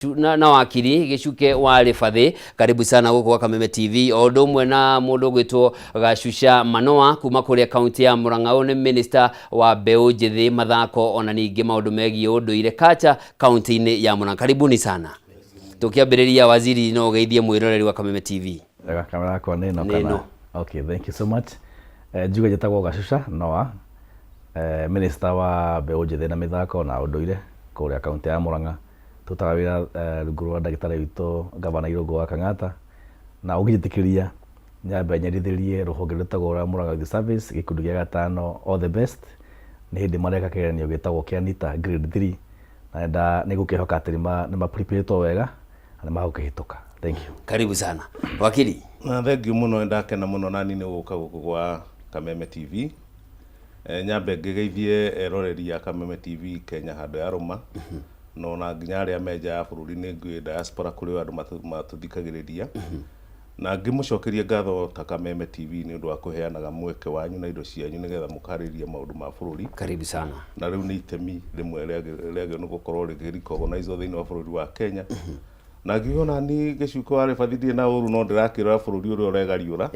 Na wakiri Gĩcuke wa Rĩbathĩ, karibu sana gũkũ gwa Kameme TV, o ũndũ ũmwe na mũndũ ũgwĩtwo Gacuca Manoa kuma kũrĩa kaunti ya Murang'a. Ũyũ nĩ minister wa mbeũ njĩthĩ, mathako ona ningĩ maũndũ megiĩ ũndũire, culture, kaunti-inĩ ya Murang'a. Karibuni sana. Tũkĩambĩrĩria, waziri, no ũgeithie mwĩroreri wa Kameme TV. Wega, kamera yakwa nĩ ĩno Nĩ kana? ĩno. Okay, thank you so much. Njuge njĩtagwo Gacuca Noah, minister wa mbeũ njĩthĩ na mĩthako na ũndũire kũrĩa kaunti ya Murang'a. Tũrutaga wĩra rungu rwa ndagĩtarĩ witũ, Gavana Irũngũ wa Kang'ata, na ũngĩnjĩtĩkĩria nyambe nyendithĩrie rũhonge rwĩtagwo rwa Murang'a Youth Service gĩkundi gĩa gatano all the best. Nĩ hĩndĩ mareka kĩgeranio gĩtagwo kĩa NITA grade 3 na nĩngũkĩhoka atĩ nĩ ma prepare wega na nĩ magũkĩhĩtũka. Thank you. Karibu sana, wakiri. Na thengiũ mũno, nĩndakena mũno nani nĩ gũka gũkũ gwa Kameme TV. Nyambe ngĩgeithie eroreri a Kameme TV Kenya handũ ya rũma, na ona nginya arĩa me nja ya bũrũri, nĩ ngũĩ diaspora kũrĩ andũ matũthikagĩrĩria, na ngĩmũcokeria ngatho ta Kameme TV nĩ ũndũ wa kũheanaga mweke wanyu na indo cianyu nĩgetha mũkarĩrie maũndũ ma bũrũri. Karibu sana. Na rĩu nĩ itemi rĩmwe rĩagĩrĩirwo nĩ gũkorwo rĩgĩ-recognize thĩinĩ wa bũrũri wa Kenya. Na ngiuga ona ni Gĩcuko wa Rĩbathi ndirĩ na ũru, no ndĩrakĩrora bũrũri ũrĩa ũregariũra.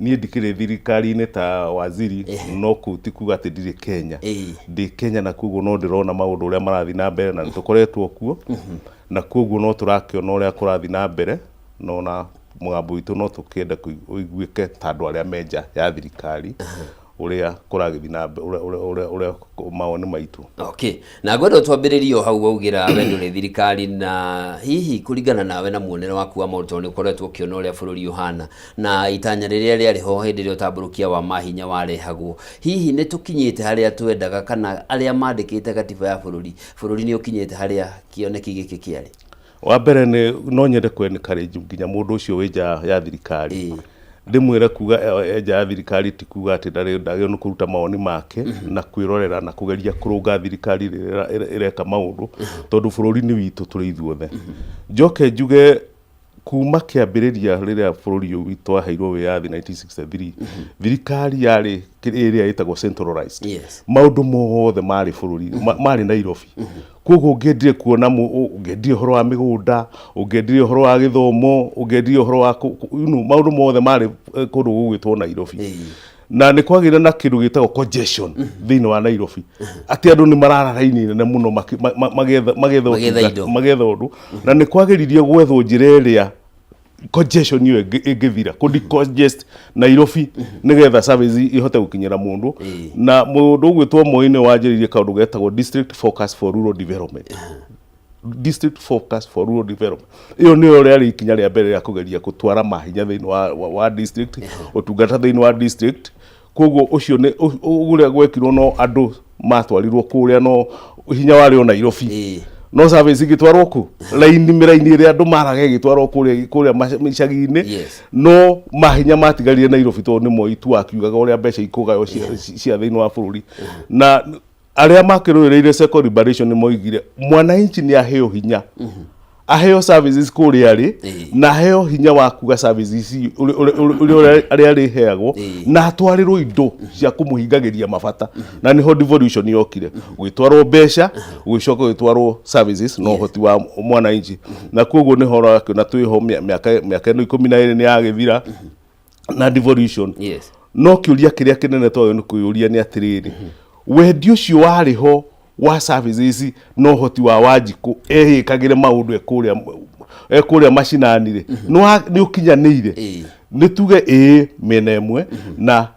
Niĩ ndikĩrĩ thirikari-inĩ ta waziri, no kũu ti kuga atĩ ndirĩ Kenya. Ndĩ Kenya, na koguo no ndĩrona maũndũ ũrĩa marathiĩ na mbere, na nĩ tũkoretwo kuo, na koguo no tũrakĩona ũrĩa kũrathiĩ na mbere, na ona mũgambo witũ no tũkĩende ũiguĩke ta andũ arĩa me nja ya thirikari, ũrĩa kũragĩthiĩ na mbere, ũrĩa mawoni maitũ. Okay, na ngwenda twambĩrĩrie o hau waugĩra we ndũrĩ thirikari, na hihi kũringana nawe na muonere waku wa maũndũ, tondũ nĩ ũkoretwo ũkĩona ũrĩa bũrũri ũhana na itanya rĩrĩa rĩarĩ ho hĩndĩ ĩrĩa ũtambũrũkia wa mahinya warehagwo, hihi nĩ tũkinyĩte harĩa twendaga, kana arĩa mandĩkĩte gatiba ya bũrũri, bũrũri nĩ ũkinyĩte harĩa kĩoneki gĩkĩ kĩarĩ? Wa mbere, nĩ no nyende kũ encourage nginya mũndũ ũcio wĩ nja ya thirikari. Ndĩmwĩre kuga e nja ya thirikari ti kuga atĩ ndarĩ ndagĩrĩirwo nĩ kũruta mawoni make na kwĩrorera na kũgeria kũrũnga thirikari rĩrĩa ĩreka maũndũ, tondũ bũrũri nĩ witũ tũrĩ ithuothe. Njoke njuge kuma kĩambĩrĩria rĩrĩa bũrũri ũyũ witũ waheirwo wĩyathi 1963, thirikari yarĩ ĩrĩa ĩtagwo centralized. Maũndũ mothe marĩ bũrũri marĩ Nairobi. Koguo ũngĩendire kuona ũngĩendire ũhoro wa mĩgũnda, ũngĩendire ũhoro wa gĩthomo, ũngĩendire ũhoro wa maũndũ mothe marĩ kũndũ gũgwĩtwo Nairobi. Na nĩ kwagĩire na kĩndũ gĩtagwo congestion thĩinĩ wa Nairobi, atĩ andũ nĩ marara raini nene mũno magĩetha Magĩetha ũtungata- indo. magĩetha ũndũ, na nĩ kwagĩririe gwethwo njĩra ĩrĩa congestion ĩyo ĩngĩthira, kũ decongest Nairobi nĩgetha service ihote gũkinyĩra mũndũ. Na mũndũ ũgwĩtwo Moi nĩ wanjĩrĩirie kaũndũ getagwo District Focus for Rural Development. District Focus for Rural Development ĩyo nĩyo rĩarĩ ikinya rĩa mbere rĩa kũgeria gũtwara mahinya thĩinĩ wa district, ũtungata thĩinĩ wa district. Koguo ũcio nĩ ũrĩa gwekirwo, no andũ matwarirwo kũrĩa, no hinya warĩ o Nairobi. No service igĩtwarwo kũ raini mĩraini ĩrĩa andũ maraga ĩgĩtwarwo kũrĩa icagi-inĩ. No mahinya matigarire Nairobi, tondũ nĩ Moi tu akiugaga ũrĩa mbeca ikũgaywo cia thĩinĩ wa bũrũri. Na arĩa makĩrũĩrĩire second liberation nĩ moigire mwananchi nĩ aheo hinya, aheo services kũrĩa arĩ, na aheo hinya wa kuga services ici ũrĩa arĩa arĩheagwo, na atwarĩrwo indo cia kũmũhingagĩria mabata. Na nĩho devolution yokire, gwĩtwarwo mbeca, gwĩcoka gwĩtwarwo services na ũhoti wa mwananchi. Na koguo nĩho ũrakĩona twĩho mĩaka ĩno 12 nĩ yagĩthira na devolution. No kĩũria kĩrĩa kĩnene twagĩrĩirwo nĩ kwĩyũria nĩ atĩrĩrĩ, wendi ũcio warĩ ho wa services na ũhoti wa Wanjikũ ehĩkagĩre maũndũ e kũrĩa macinani rĩ, nĩ ũkinyanĩire? Nĩ tuge ĩĩ mĩena ĩmwe na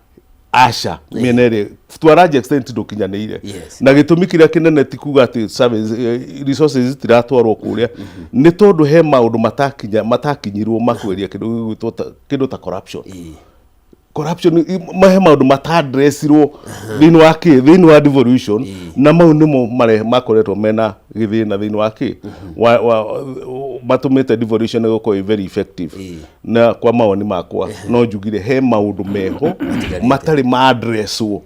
aca mĩena ĩrĩa, to a large extent ndũkinyanĩire. Na gĩtũmi kĩrĩa kĩnene ti kuga atĩ resources itiratwarwo kũrĩa, nĩ tondũ he maũndũ matakinyirwo makweria kĩndũ gĩgwĩtwo kĩndũ ta corruption. Corruption, he maũndũ matadressirwo thĩinĩ wa kĩ thĩinĩ wa devolution, na mau nĩmo makoretwo mena gĩthĩna thĩinĩ wa kĩ wa matũmĩte devolution ĩgũkorwo ĩ very effective. Na kwa mawoni makwa no njugire he maũndũ meho matigarĩte. Matarĩ ma-addresswo,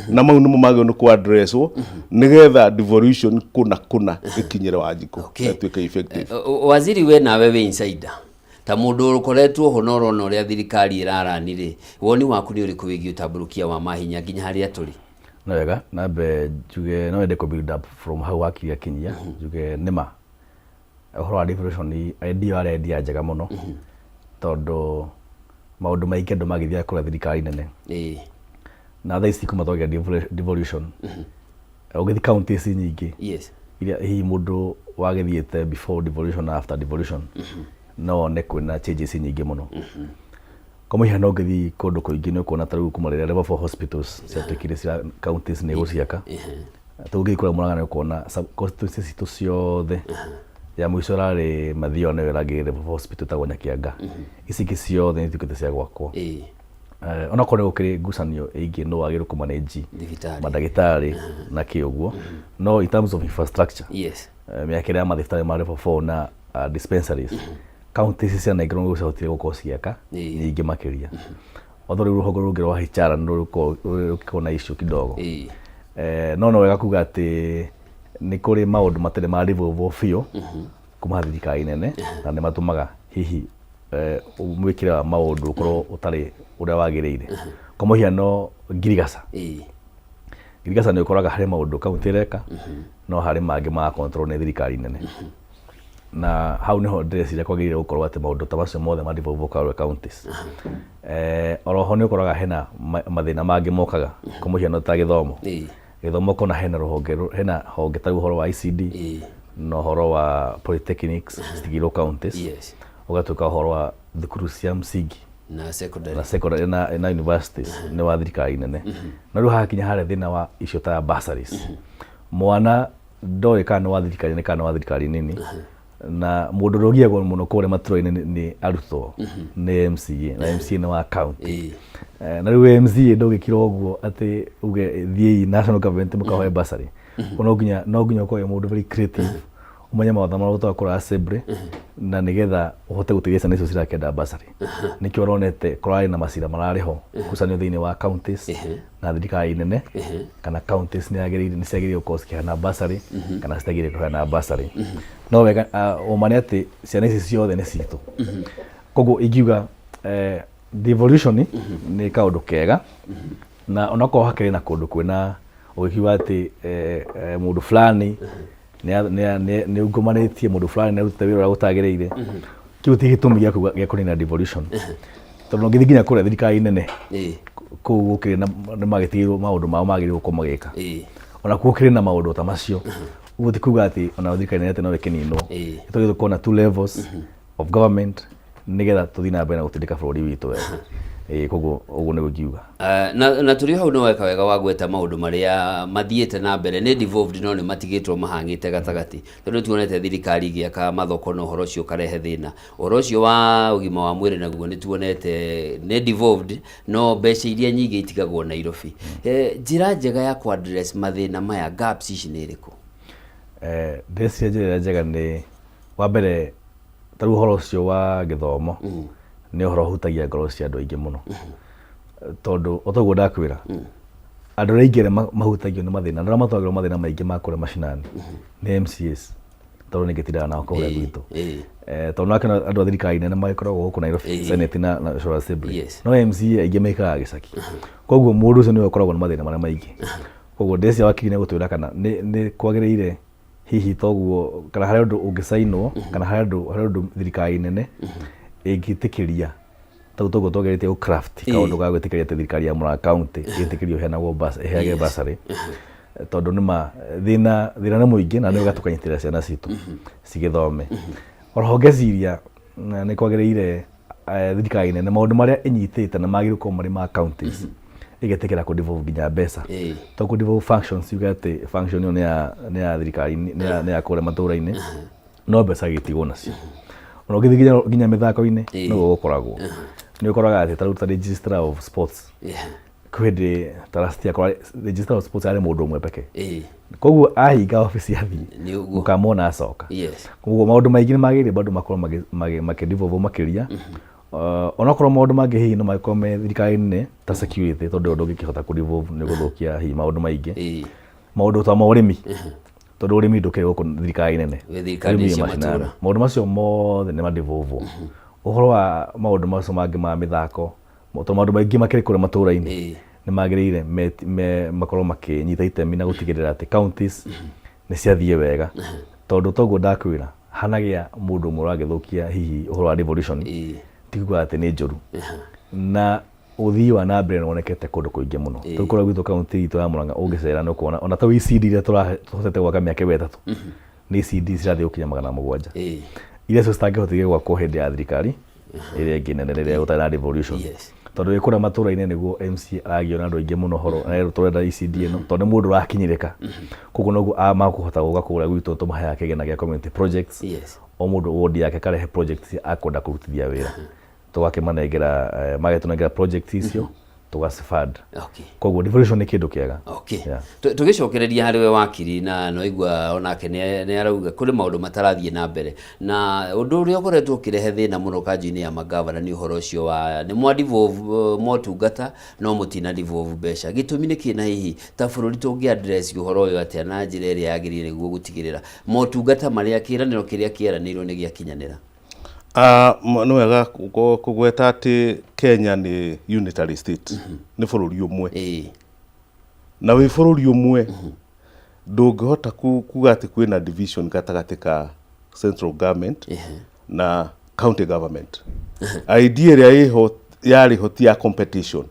na mau nĩmo magĩrĩirwo nĩ kũ-addresswo nĩgetha devolution kũna kũna ĩkinyĩre Wanjikũ na ĩtuĩke effective. Waziri, we nawe wĩ insider ta mũndũ ũkoretwo ho na ũrona ũrĩa thirikari ĩrarani rĩ, woni waku nĩ ũrĩkũ wĩgiĩ ũtambũrũkia wa mahinya nginya harĩa tũrĩ? No wega nambe njuge no nyende kũ build up from hau wakiri akinyia, njuge nĩma. Ũhoro wa devolution idea yarĩ idea njega mũno tondũ maũndũ maingĩ andũ magĩthiaga kũrĩa thirikari nene. Na thaa ici kuma twagĩa devolution, ũgĩthiĩ counties nyingĩ iria hihi mũndũ wagĩthiĩte before devolution na after devolution, no wone kwĩna changes nyingĩ mũno. Kwa mũhiano ũngĩthiĩ kũndũ kũingĩ nĩ ũkuona ta rĩu kuma rĩrĩa level 4 hospitals ciatuĩkire cia counties nĩ gũciaka. Ta ũngĩthiĩ kũrĩa Murang'a nĩ ũkuona sub constituency citũ ciothe, ya mũico ĩrarĩ Mathioya nĩyo ĩrangĩrĩire level 4 hospital ĩtagwo Nyakianga. Ici ingĩ ciothe nĩ ituĩkĩte cia gwakwo. Onakorwo nĩ gũkĩrĩ ngucanio ĩingĩ nũ wagĩrĩirwo kũ manage Thibitarĩ. mandagĩtarĩ na kĩ ũguo, no in terms of infrastructure, mĩakĩre ya mathibitarĩ ma level 4 na dispensaries, county ici cia Nairobi nĩ ciahotire gũkorwo cigĩaka nyingĩ makĩria. Although rĩu rũhonge rũngĩ rwa HR nĩ rũkorwo na issue kidogo. No no wega kuga atĩ nĩ kũrĩ maũndũ matarĩ ma devolve biũ kuma thirikari nene, na nĩ matũmaga hihi mwĩkĩre wa maũndũ ũkorwo ũtarĩ ũrĩa wagĩrĩire. Kwa mũhiano Ngirigaca. Ngirigaca nĩ ũkoraga harĩ maũndũ kaunti ĩreka, no harĩ mangĩ ma control nĩ thirikari nene. Na hau nĩho ndĩreciria kwagĩrĩire gũkorwo atĩ maũndũ ta macio mothe ma devolve kũrĩ counties. Oroho nĩ ũkoraga hena mathĩna mangĩ mokaga, kwa mũhiano ta gĩthomo. Gĩthomo kona hena rũhonge, hena honge ta ũhoro wa ICD na ũhoro wa polytechnics citigĩirwo counties. Ũgatuĩka ũhoro wa thukuru cia msingi na secondary na secondary na universities nĩ wa thirikari nene. Na rĩu hakinya harĩa thĩna wa icio ta bursaries, mwana ndoĩ kana nĩ wa thirikari nene kana nĩ wa thirikari nini, na mũndũ ũrĩa ũgiagwo mũno kũrĩa matũra-inĩ nĩ arutwo nĩ MCA, na MCA nĩ wa county. Na rĩu MCA ndũngĩkira ũguo atĩ uge thiĩi national government mũkahoe bursary. No nginya ũkorwo wĩ mũndũ very creative, ũmenye mawatho marĩa ũgũtwara kũrĩa assembly na nĩgetha ũhote gũteithia ciana icio cirakĩenda bursary. Nĩkĩo ũronete kũrarĩ na macira mararĩ ho ngucanio thĩinĩ wa counties na thirikari nene, kana counties nĩ yagĩrĩire, nĩ ciagĩrĩire gũkorwo cikĩheana bursary kana citagĩrĩire kũheana bursary. No wega ũma nĩ atĩ ciana ici ciothe nĩ citũ. Koguo ingiuga devolution nĩ kaũndũ kega, na onakorwo hakĩrĩ na kũndũ kwĩna ũgĩkiuga atĩ mũndũ fulani nĩ ungũmanĩtie, mũndũ fulani nĩ arutĩte wĩra ũrĩa gũtagĩrĩire, kĩu ti gĩtũmi gĩa kuga gĩa kũnina devolution, tondũ ũngĩthiĩ nginya kũrĩa thirikari nene kũu gũkĩrĩ na nĩ magĩtigĩirwo maũndũ mao magĩrĩirwo gũkorwo magĩka, ona kuo kĩrĩ na maũndũ ta macio. Ũguo ti kuga atĩ ona thirikari nene atĩ no ĩkĩninwo. Tũgĩthiĩ kuona two levels of government nĩgetha tũthiĩ na mbere na gũtindĩka bũrũri witũ wega. Koguo ũguo nĩguo ingiuga. Na tũrĩ hau nĩ weka wega wa gweta maũndũ marĩa mathiĩte na mbere nĩ devolved no nĩ matigĩtwo mahang'ĩte gatagatĩ, tondũ tuonete thirikari ĩgĩaka mathoko na ũhoro ũcio ũkarehe thĩna. Ũhoro ũcio wa ũgima wa mwĩrĩ naguo nĩ tuonete nĩ devolved, no mbeca iria nyingĩ itigagwo Nairobi. Njĩra njega ya ku address mathĩna maya, gaps ici, nĩ ĩrĩkũ? Ndĩreciria njĩra ĩrĩa njega nĩ wa mbere, ta rĩu ũhoro ũcio wa gĩthomo nĩ ũhoro ũhutagia ngoro cia andũ aingĩ mũno, tondũ o toguo ndakwĩra, andũ arĩa aingĩ arĩa mahutagio nĩ mathĩna, andũ arĩa matwaragĩrwo mathĩna maingĩ ma kũrĩa macinani nĩ MCAs, tondũ nĩ ngĩtindaga nao kũrĩa gwitũ. Tondũ nake andũ a thirikari nene magĩkoragwo gũkũ Nairobi, Senate na National Assembly, no MCA aingĩ maikaraga gĩcaki. Koguo mũndũ ũcio nĩwe ũkoragwo na mathĩna marĩa maingĩ. Koguo ndĩreciria wakiri nĩ gũtwĩra kana nĩ kwagĩrĩire hihi toguo, kana harĩ ũndũ ũngĩcainwo, kana harĩ ũndũ thirikari nene ĩngĩtĩkĩria tau toguo twageretie gũ craft kaũndũ ga gwĩtĩkĩria atĩ thirikari ya Murang'a County ĩtĩkĩrio ĩheanagwo ĩheage bursary, tondũ nĩma thĩna nĩ mũingĩ na nĩ wega tũkanyitĩrĩra ciana citũ cigĩthome. Oroho ngeciria nĩ kwagĩrĩire thirikari nene maũndũ marĩa ĩnyitĩte na magĩrĩirwo gũkorwo marĩ ma counties ĩgetĩkĩra kũ devolve nginya mbeca, to kũ devolve functions, yuge atĩ function ĩyo nĩ ya thirikari, nĩ ya kũrĩa matũra-inĩ, no mbeca gĩtigwo nacio. Ona ũngĩthiĩ nginya mĩthako-inĩ, nĩguo gũkoragwo, nĩ ũkoraga atĩ ta rĩu ta registrar of sports, kwĩ hĩndĩ ta last year registrar of sports arĩ mũndũ ũmwe peke. Koguo ahinga obici athiĩ, Nĩ ũguo. mũkamwona acoka. Koguo maũndũ maingĩ nĩ magĩrĩire bado makorwo makĩdevolve makĩria. Onokorwo maũndũ mangĩ hihi no magĩkorwo me thirikari nene ta security, tondũ ndũngĩkĩhota kũ-devolve, nĩ gũthũkia hihi maũndũ maingĩ. Maũndũ ta ma ũrĩmi, tondũ ũrĩmi ndũkĩrĩ gũkũ thirikari nene. Wĩ thirikari Ũrĩmi wĩ cia macinani. matũũra. Maũndũ macio mothe nĩ madevolvwo. Ũhoro wa maũndũ macio mangĩ ma mĩthako, tondũ maũndũ maingĩ makĩrĩ kũrĩa matũũra-inĩ, nĩ magĩrĩire makorwo makĩnyita itemi na gũtigĩrĩra atĩ counties nĩ ciathiĩ wega, tondũ toguo ndakwĩra Hanagĩa mũndũ ũmwe ũragĩthũkia hihi ũhoro wa devolution, ti kuga atĩ nĩ njũru. Na ũthii wa na mbere nĩ wonekete kũndũ kũingĩ mũno. Rĩu kũrĩa gwitũ kaũntĩ itũ ya Murang'a ũngĩcera nĩ ũkuona ona ta ECD iria tũhotete gwaka mĩaka ĩyo ĩtatũ nĩ ECD cirathiĩ gũkinya 700. Iria cio citangĩhotithia gwakwo hĩndĩ ya thirikari ĩrĩa ĩngĩ nene rĩrĩa gũtarĩ na devolution. Tondũ wĩ kũrĩa matũra-inĩ nĩguo MCA aragio na andũ aingĩ mũno ũhoro na erwo tũrenda ECD ĩno tondũ nĩ mũndũ ũrakinyĩrĩka. Koguo noguo makũhota gũka kũrĩa gwitũ tũmaheaga kĩgĩna gĩa community projects. O mũndũ ward yake akarehe projects akwenda kũrutithia wĩra. Tũgakĩmanengera, magĩtũnengera projects icio tũgacifund. Koguo devolution nĩ kĩndũ kĩega. Yeah. Tũgĩcokereria harĩ we wakiri, na noigua onake nĩ arauga kũrĩ maũndũ matarathiĩ na mbere, na ũndũ ũrĩa ũkoretwo ũkĩrehe thĩna mũno kanjũ-inĩ ya magavana nĩ ũhoro ũcio wa nĩ mwa devolve motungata no mũtina devolve mbeca. Gĩtũmi nĩ kĩ, na hihi ta bũrũri tũngĩ address ũhoro ũyũ atĩa na njĩra ĩrĩa yagĩrĩire nĩguo gũtigĩrĩra motungata marĩa kĩĩranĩro kĩrĩa kĩeranĩirwo nĩ gĩakinyanĩra? Nĩ wega kũgweta atĩ Kenya nĩ unitary state, nĩ bũrũri ũmwe. Na wĩ bũrũri ũmwe ndũngĩhota kuga atĩ kwĩna division gatagatĩ ka central government na county government. Idea ĩrĩa ĩho yarĩ ho ti ya competition,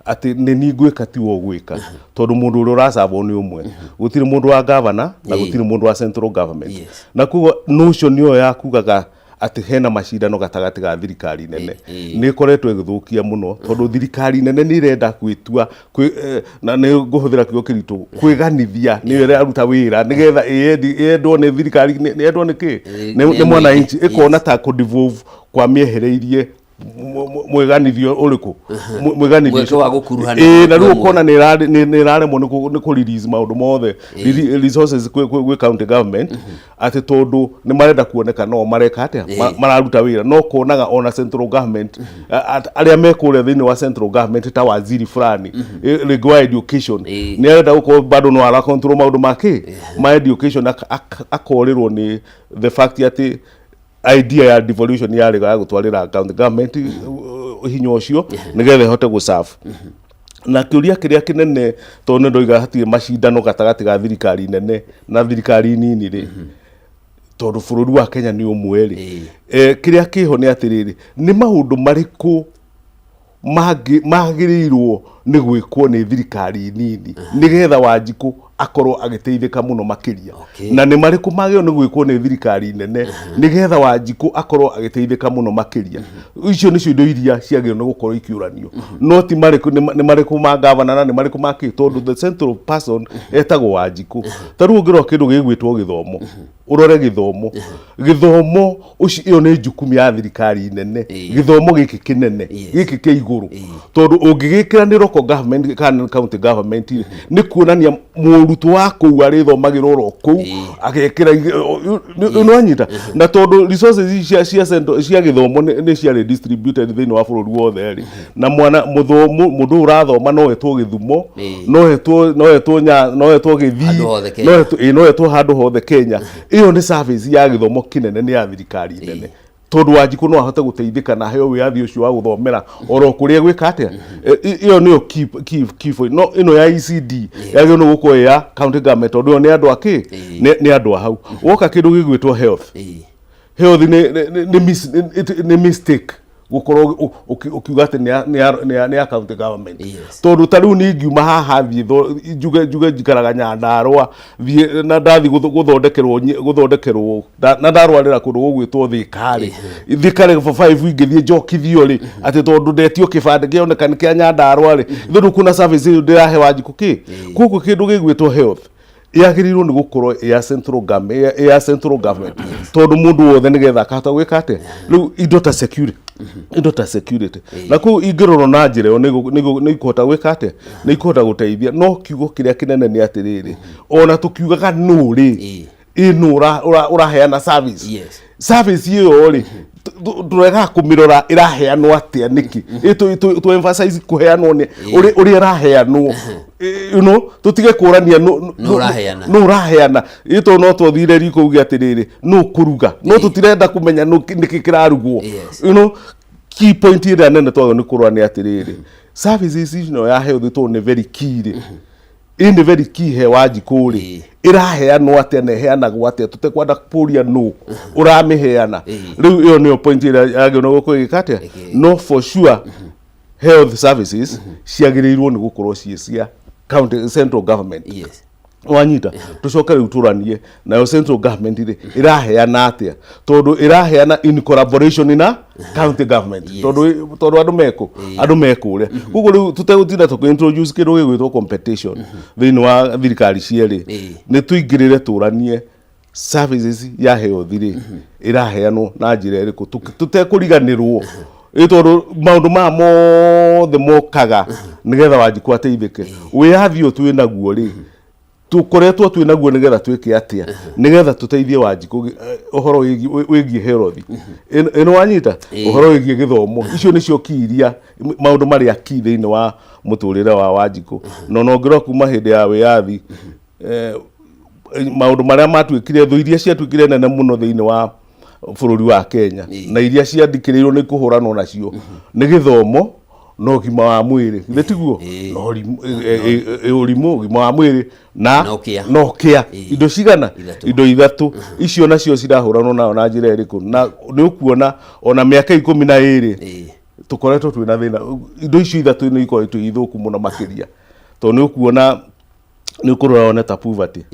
atĩ nĩ niĩ ngwĩka tiwe ũgwĩka, tondũ mũndũ ũrĩa ũracabwo nĩ ũmwe, gũtirĩ mũndũ wa governor na gũtirĩ mũndũ wa central government. Na koguo notion ĩyo ya kugaga atĩ hena macindano gatagatĩ ga thirikari nene nĩ ĩkoretwo ĩgĩthũkia mũno, tondũ thirikari nene nĩ ĩrenda gwĩtua na nĩ ngũhũthĩra kiugo kĩritũ, kwĩganithia nĩyo ĩraruta wĩra nĩgetha ĩyendwo nĩ thirikari, yendwo nĩ kĩ, nĩ mwananchi, ĩkona ta kũ devolve kwa mĩehereirie mwĩganithio ũrĩkũ, mwĩganithio Mweke wa gũkuruhana. Ĩĩ, na rĩu ũkona nĩ ĩraremwo nĩ kũ release maũndũ mothe, resources gwĩ county government, atĩ tondũ nĩ marenda kuoneka no mareka atĩa, mararuta wĩra, no kuonaga ona central government, arĩa me kũrĩa thĩinĩ wa central government ta waziri fulani, rĩngĩ wa education, nĩ arenda gũkorwo bado no ara control maũndũ ma kĩ, ma education, akorĩrwo nĩ the fact atĩ idea ya devolution yarĩ ya gũtwarĩra county government hinya ũcio nĩgetha ĩhote gũ-serve. Na kĩũria kĩrĩa kĩnene, tondũ nĩ ndoiga hatirĩ macindano gatagatĩ ga thirikari nene na thirikari nini rĩ, tondũ bũrũri wa Kenya nĩ ũmwe rĩ, kĩrĩa kĩho nĩ atĩrĩrĩ, nĩ maũndũ marĩkũ magĩrĩirwo nĩ gwĩkwo nĩ thirikari nini nĩgetha Wanjikũ akorwo agĩteithĩka mũno makĩria, na nĩ marĩkũ magĩrĩirwo nĩ gwĩkwo nĩ thirikari nene nĩgetha Wanjikũ akorwo agĩteithĩka mũno makĩria? Icio nĩcio indo iria ciagĩrĩirwo nĩ gũkorwo ikĩũranio, no ti marĩkũ nĩ marĩkũ ma gavana na nĩ marĩkũ ma kĩ, tondũ the central person etagwo Wanjikũ. Ta rĩu ũngĩrora kĩndũ gĩgwĩtwo gĩthomo, ũrore gĩthomo, gĩthomo ũcio, ĩyo nĩ jukumu ya thirikari nene, gĩthomo gĩkĩ kĩnene, gĩkĩ kĩa igũrũ, tondũ ũngĩgĩkĩra nĩ local government kana nĩ county government rĩ, nĩ kuonania mũrutwo wa kũu arĩthomagĩra oro kũu, agekĩra nĩwanyita, na tondũ resources ici cia cia gĩthomo nĩ ciarĩ distributed thĩinĩ wa bũrũri wothe rĩ, na mwana mũthomo, mũndũ ũyũ ũrathoma no etwo Gĩthumo, no etwo Gĩthii, Handũ hothe Kenya. No etwo handũ hothe Kenya. Ĩyo nĩ service ya gĩthomo kĩnene, nĩ ya thirikari nene, tondũ Wanjikũ no ahote gũteithĩka na aheo wĩyathi ũcio wa gũthomera oro kũrĩa gwĩka atĩa. Ĩyo nĩyo key point. No ĩno ya ECD yagĩrĩirwo nĩ gũkorwo ĩ ya county government, tondũ ĩyo nĩ andũ a kĩ, nĩ andũ a hau. Woka kĩndũ gĩgwĩtwo health, health nĩ mistake gũkorwo ũkiuga atĩ nĩ ya county government, tondũ ta rĩu niĩ ngiuma haha thiĩ njuge njikaraga Nyandarũa, thiĩ na ndathiĩ gũthondekerwo na ndarwarĩra kũndũ gũgwĩtwo Thĩka rĩ, Thĩka level 5 ingĩthiĩ njokithio rĩ, atĩ tondũ ndetio kĩbandĩ kĩoneka nĩ kĩa Nyandarũa rĩ, ithe ndũkuona service ĩyo ndĩrahe Wanjikũ kĩ. Koguo kĩndũ gĩgwĩtwo health yagĩrĩirwo nĩ gũkorwo ĩ ya central government, ĩ ya central government, tondũ mũndũ wothe nĩgetha akahota gwĩka atĩa. Rĩu indo ta security na kũu ingĩrorwo na njĩra ĩyo, nĩ ikũhota gwĩka atĩa, nĩ ikũhota gũteithia. No kiugo kĩrĩa kĩnene nĩ atĩrĩrĩ, ona tũkiugaga nũ rĩ, ĩ nũ ũraheana service? Service ĩyo rĩ, tũregaga kũmĩrora ĩraheanwo atĩa nĩkĩ? Ĩ tũ emphasize kũheanwo nĩ ũrĩa ĩraheanwo, tũtige kũrania nũ ũraheana. Nũ ũraheana. Ĩ tondũ no twathire riko uge atĩrĩrĩ, nũ kũruga, no tũtirenda kũmenya nĩkĩ kĩrarugwo. Key point ĩrĩa nene twagĩrĩirwo nĩ kũrora nĩ atĩrĩrĩ, services ĩno ya health, tondũ nĩ very key rĩ. Ĩ nĩ very key he Wanjikũ rĩ, ĩraheanwo atĩa na ĩheanagwo atĩa tũtekwenda kũria nũ ũramĩheana. Rĩu ĩyo nĩyo point ĩrĩa yagĩrĩirwo gũkorwo ĩgĩka atĩa. No for sure health services ciagĩrĩirwo nĩ gũkorwo ciĩ cia county, central government. Wanyita? Tucoke rĩu tũranie nayo central government rĩ, ĩraheana atĩa, tondũ ĩraheana in collaboration na county government, tondũ andũ mekũ, andũ mekũrĩa. Koguo rĩu tũtegũtinda tũkĩ introduce kĩndũ gĩgwĩtwo competition thĩinĩ wa thirikari cierĩ, nĩ tũingĩrĩre tũranie services ya health rĩ, ĩraheanwo na njĩra ĩrĩkũ, tũtekũriganĩrwo ĩ tondũ maũndũ maya mothe mokaga nĩgetha Wanjikũ ateithĩke. Wĩyathi ũyũ twĩ naguo rĩ, tũkoretwo twĩ naguo nĩgetha twĩke atĩa? Nĩgetha tũteithie Wanjikũ ũhoro wĩgiĩ health ĩno, wanyita? Ũhoro wĩgiĩ gĩthomo, icio nĩcio key iria maũndũ marĩa key thĩinĩ wa mũtũrĩre wa Wanjikũ. Na ona ũngĩrora kuma hĩndĩ ya wĩyathi, maũndũ marĩa matuĩkire thũ iria ciatuĩkire nene mũno thĩinĩ wa bũrũri wa Kenya na iria ciandĩkĩrĩirwo nĩ kũhũranwo nacio nĩ gĩthomo na ũgima wa mwĩrĩ. Githĩ tiguo? Ĩĩ. Na ũrimũ, ũgima wa mwĩrĩ na Na ũkĩa. Na ũkĩa. Indo cigana? Ithatũ. Indo ithatũ icio nacio cirahũranwo nayo na njĩra ĩrĩkũ? Na nĩ ũkuona ona mĩaka 12 tũkoretwo twĩna thĩna, indo icio ithatũ nĩ ikoretwo ithũku mũno makĩria, tondũ nĩ ũkuona nĩ ũkũrora one ta poverty,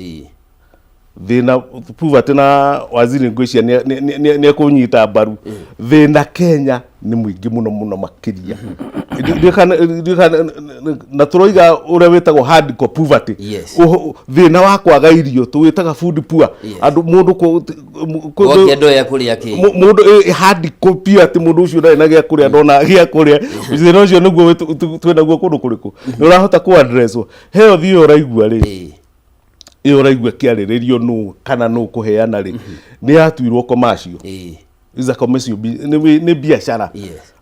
thĩna poverty, na waziri ngwĩcia nĩ ekũnyita mbaru, thĩna Kenya nĩ mũingĩ mũno mũno makĩria. Ndiũĩ kana na tũroiga ũrĩa wĩtagwo hardcore poverty, thĩna wa kwaga irio tũwĩtaga food poor. Andũ mũndũ Gwake andũ aya kũrĩa kĩ Mũndũ hardcore pure, atĩ mũndũ ũcio ndarĩ na gĩa kũrĩa, ndona gĩa kũrĩa. Thĩna ũcio nĩguo twĩnaguo kũndũ kũrĩkũ nĩ ũrahota kũ address health ĩyo ũraigua rĩ, ĩyo ũraigua ĩkĩarĩrĩrio nũ kana nũ kũheana rĩ, nĩ yatuirwo commercial. Is a commercial, nĩ biacara,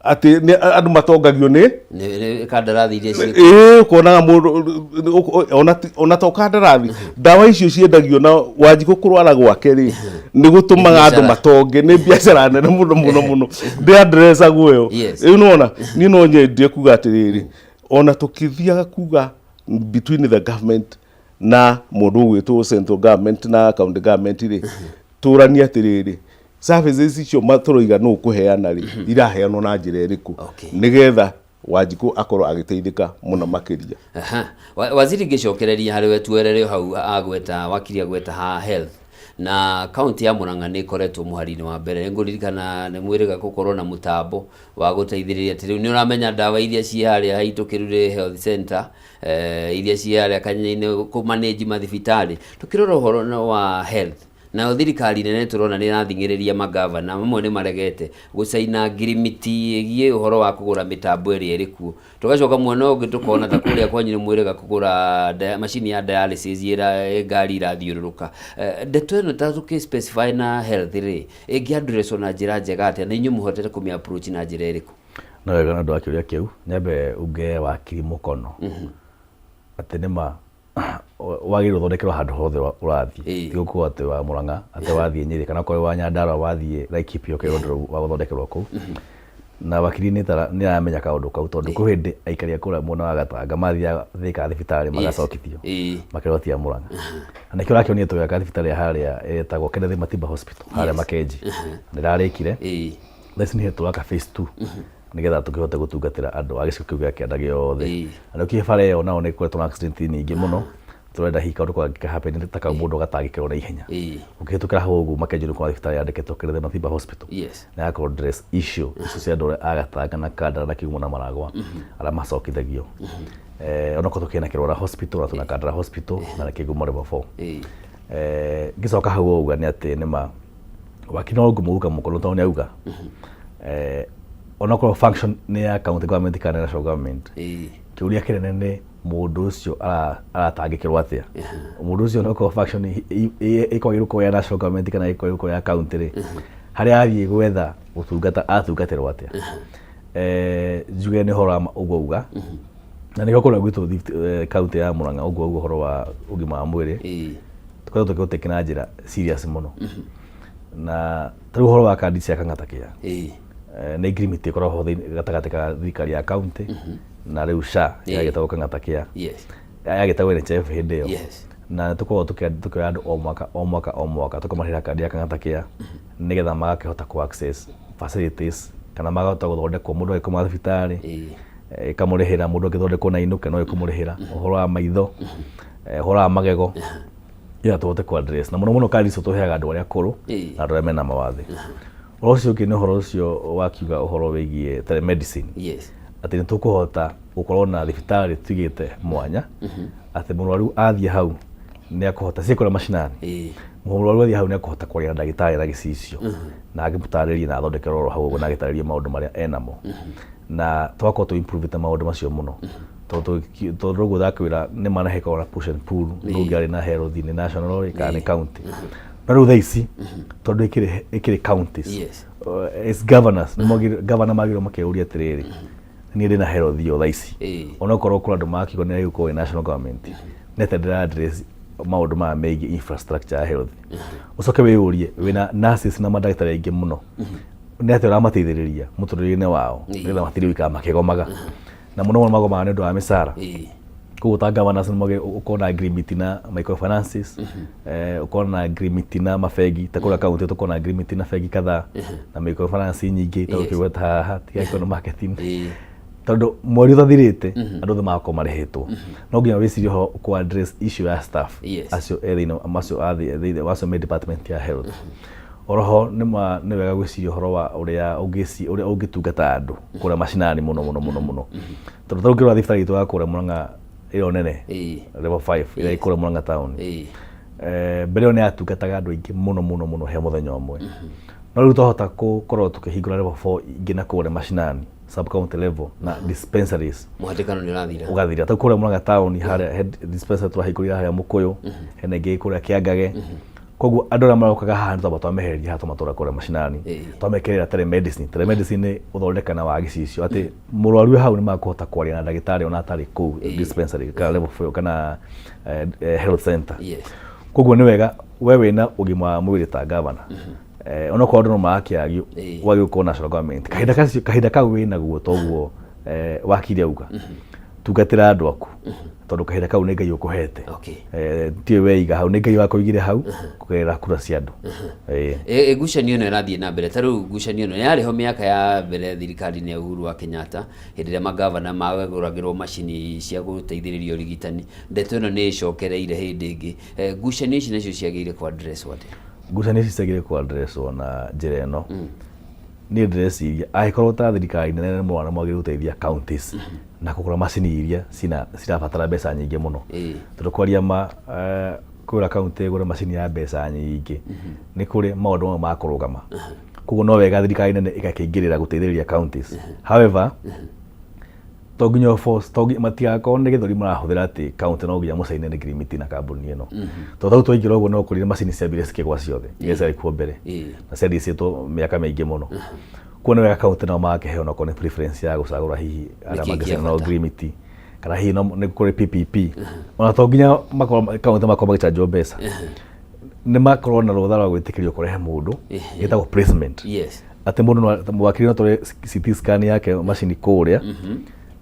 atĩ andũ matongagio nĩ Nĩ kandarathi iria ciĩ Ĩĩ, ũkonaga mũndũ ona to kandarathi, ndawa icio ciendagio na Wanjikũ kũrwara gwake rĩ, nĩ gũtũmaga andũ biacara. matonge. Nĩ biacara nene mũno mũno mũno, ndĩ addressagwo ĩyo. Rĩu nĩwona niĩ no nyendie kuga atĩrĩrĩ, ona tũkĩthiaga kuga between the government na mũndũ ũgwĩtwo central government na county government rĩ, tũranie atĩrĩrĩ, services icio tũroiga nũ kũheana rĩ, iraheanwo na njĩra ĩrĩkũ, nĩgetha Wanjikũ akorwo agĩteithĩka mũno makĩria. Aha. Waziri, ngĩcokereria harĩ we, tuerere hau agweta wakiri, agweta ha health, na kaunti ya Murang'a nĩ ĩkoretwo mũhari-inĩ wa mbere. Nĩ ngũririkana nĩ mwĩrĩga gũkorwo na mũtambo wa gũteithĩrĩria atĩ rĩu nĩ ũramenya ndawa iria ciĩ harĩa haitũ Kĩrurĩ Health Center, iria ciĩ harĩa Kanyanya-inĩ, kũ manage mathibitarĩ. Tũkĩrora ũhoro wa health, nayo thirikari nene tũrona nĩ ĩrathing'ĩrĩria magavana mamwe nĩ maregete gũcaina ngirimiti ĩgiĩ ũhoro wa kũgũra mĩtambo ĩrĩa ĩrĩ kuo. Tũgacoka mwena ũngĩ tũkona ta kũrĩa kwanyu nĩ mwĩrĩga kũgũra macini ya dialysis ĩra ngari irathiũrũrũka. Ndeto ĩno ta tũkĩ specify na health rĩ, ĩngĩ addresswo na njĩra njega atĩa, na inyuĩ mũhotete kũmĩ approach na njĩra ĩrĩkũ? No wega nĩ ũndũ wa kĩũria kĩu, nyambe unge wakiri mũkono atĩ nĩma wagĩrĩirwo ũthondekerwo handũ hothe ũrathiĩ, ti gũkorwo atĩ wa Murang'a atĩ wathiĩ Nyĩrĩ, kana okorwo wa Nyandarua wathiĩ Laikipia ũkerwo ndũrĩ wa gũthondekerwo kũu. Na wakiri nĩ aramenya kaũndũ kau, tondũ kwĩ hĩndĩ aikari a kũrĩa mwena wa Gatanga mathiaga Thika thibitarĩ magacokithio makerwo ti a Murang'a. Na nĩkĩo ũrakĩonire tũgĩaka thibitarĩ ya harĩa ĩtagwo Kenneth Matiba Hospital harĩa Makenji, na ĩrarĩkire. Thaa ici nĩ tũraka phase 2 nĩgetha tũkĩhote gũtungatĩra andũ a gĩcigo kĩu gĩa kĩanda gĩothe. Na nĩkĩo bara ĩyo nao nĩ ĩkoretwo na accident nyingĩ mũno, tũrenda hihi kaũndũ kangĩka happen ta kau mũndũ agatangĩkĩrwo na ihenya. Ũkĩhĩtũkĩra hau ũguo Makenji nĩ ũkuona thibitarĩ yandĩkĩtwo Kenneth Matiba Hospital, na ya kũ address issue icio cia andũ arĩa a Gatanga na Kandara na Kĩgumo na Maragwa arĩa macokithagio. Onokorwo tũkĩrĩ na Kĩrwara Hospital na twĩna Kandara Hospital na Kĩgumo level 4. Ngĩcoka hau ũguo nĩ atĩ nĩma wakiri no ngũmũruka mũkono, tondũ nĩ auga onokorwo function nĩ ya county government kana national government, kĩũria kĩnene nĩ mũndũ ũcio aratangĩkĩrwo atĩa. Mũndũ ũcio onokorwo function ĩkwagĩrĩirwo gũkorwo ya national government kana ĩkwagĩrĩirwo gũkorwo ya county rĩ, harĩa athiĩ gwetha ũtungata atungatĩrwo atĩa? Njuge nĩ ũhoro wa ũguo auga, na nĩkĩo kũrĩa gwitũ county ya Murang'a ũguo auga ũhoro wa ũgima wa mwĩrĩ, tũkoretwo tũkĩũtake na njĩra serious mũno. Na ta rĩu ũhoro wa kandi cia Kang'ata Kĩa, nĩ agreement ĩkoragwo ho gatagatĩ ka thirikari ya county na rĩu SHA ĩrĩa ĩtagwo Kang'ata Kĩa. Yagĩtagwo NHIF hĩndĩ ĩyo. Na nĩ tũkoragwo tũkĩoya andũ o mwaka o mwaka o mwaka, tũkamarĩhĩra kandi ya Kang'ata Care nĩgetha magakĩhota kũ access facilities kana makahota gũthondekwo. Mũndũ agĩkoma thibitarĩ ĩkamũrĩhĩra, mũndũ agĩthondekwo na ainũke no ĩkũmũrĩhĩra, ũhoro wa maitho, ũhoro wa magego, nĩgetha tũhote kũ address. Na mũno mũno kandi icio tũheaga andũ arĩa akũrũ na andũ arĩa mena mawathe. Ũhoro ũcio ũngĩ nĩ ũhoro ũcio wakiuga ũhoro wĩgiĩ telemedicine. Atĩ nĩ tũkũhota gũkorwo na thibitarĩ tuigĩte mwanya atĩ mũrwaru athiĩ hau nĩ akũhota, ciĩ kũrĩa macinani, mũrwaru athiĩ hau nĩ akũhota kwaria na ndagĩtarĩ na gĩcicio na agĩmũtarĩrie na athondekerwo oro hau ũguo na agĩtarĩrie maũndũ marĩa enamo. Na tũgakorwo tũ improve ĩte maũndũ macio mũno, tondũ tondũ ũguo ndakwĩra nĩ ma nĩ na push and pull, nũ ũngĩarĩ na health nĩ national rĩ kana nĩ county. No rĩu thaa ici tondũ ĩkĩrĩ counties, as governors nĩ governor magĩrĩirwo makeyũria atĩrĩrĩ, niĩ ndĩna health ĩyo thaa ici, onokorwo kũrĩ andũ makiuga nĩ gũkorwo ĩ national government, nĩ atĩa ndĩra address maũndũ maya megiĩ infrastructure ya health? Ũcoke wĩyũrie, wĩna nurses na mandagĩtarĩ aingĩ mũno, nĩ atĩa ũramateithĩrĩria mũtũrĩre-inĩ wao nĩgetha matirĩ gũikara makĩgomaga? Na mũno mũno magomaga nĩ ũndũ wa mĩcara. Koguo ta governors nĩ magĩrĩirwo ũkorwo na agreement na microfinances, ũkorwo na agreement na mabengi, ta kũrĩa kaunti tũkorwo na agreement na bengi kadhaa na microfinance nyingĩ ta ũkĩgweta haha tigakorwo nĩ marketing, tondũ mweri ũtathirĩte andũ othe magakorwo marĩhĩtwo. No nginya wĩcirie ũhoro kũ address issue ya staff acio e thĩinĩ macio a thĩinĩ acio me department ya health. Oroho nĩ ma nĩ wega gwĩciria ũhoro wa ũrĩa ũngĩci ũrĩa ũngĩtungata andũ kũrĩa macinani mũno mũno mũno mũno, tondũ ta ũngĩrora thibitarĩ itũ ya kũrĩa Murang'a ĩyo nene, level 5 ĩrĩa ĩ kũrĩa Murang'a town, mbere ĩyo nĩ yatungataga andũ aingĩ mũno mũno mũno he mũthenya ũmwe. No rĩu twahota gũkorwo tũkĩhingũra level 4 ingĩ na kũrĩa macinani, sub county level na dispensaries, Mũhatĩkano nĩ ũrathira. Ũgathira. Ta kũrĩa Murang'a town harĩa he dispensary tũrahingũrire harĩa Mũkũyũ, hena ĩngĩ kũrĩa Kĩangage. Koguo andũ arĩa marokaga haha nĩ twamba twamehereria haha, twamatwara kũrĩa macinani, twamekĩrĩra telemedicine. Telemedicine nĩ ũthondekana wa gĩcicio atĩ mũrwaru wĩ hau nĩ makũhota kwaria na ndagĩtarĩ ona atarĩ kũu dispensary kana level 4 kana health center. Koguo nĩ wega we wĩna ũgima wa mwĩrĩ ta governor, onokorwo andũ no marakĩagio, wagĩrĩirwo gũkorwo national government kahinda kacio, kahinda kau wĩnaguo, toguo wakiri auga, tungatĩra andũ aku, tondũ kahinda kau nĩ Ngai ũkũhete. Tiwe weiga hau, nĩ Ngai wakũigire hau kũgerera kura cia andũ. Ngucanio ĩno ĩrathiĩ na mbere, ta rĩu ngucanio ĩno yarĩ ho mĩaka ya mbere thirikari-inĩ ya Uhuru wa Kenyatta, hĩndĩ ĩrĩa magavana magũragĩrwo macini cia gũteithĩrĩria ũrigitani. Ndeto ĩno nĩ ĩcokereire hĩndĩ ĩngĩ. Ngucanio ici nacio ciagĩrĩire kũ address atĩa? Ngucanio ici ciagĩrĩire kũ address na njĩra ĩno. Niĩ ndĩreciria angĩkorwo ta thirikari nene nĩ mũrona mwagĩrĩirwo gũteithia counties na kũgũra macini iria cirabatara mbeca nyingĩ mũno, tondũ kwaria ma, kwĩra county ĩgũre macini ya mbeca nyingĩ nĩ kũrĩ maũndũ mamwe ma kũrũgama. Koguo no wega thirikari nene ĩgakĩingĩrĩra gũteithĩrĩria counties. However, to nginya force, to nginya matigakorwo nĩ gĩthũri marahũthĩra atĩ county no nginya mũcaine agreement na kambuni ĩno, tondũ tau twaingĩra ũguo no ũkorire macini ciambire cikĩgwa ciothe iria ciarĩ kuo mbere na ciandicĩtwo mĩaka mĩingĩ mũno. Kuo nĩ wega county nao magakĩheo onakorwo nĩ preference ya gũcagũra hihi arĩa Nĩkĩĩ kĩa mangĩcaina nao bata? agreement, kana hihi no nĩ kũrĩ PPP. Ona to nginya makorwo county makorwo magĩchanjwo mbeca, nĩ makorwo na rũtha rwa gwĩtĩkĩrio kũrehe mũndũ, ĩtagwo placement, atĩ mũndũ no wakiri no atware CT scan yake macini kũrĩa,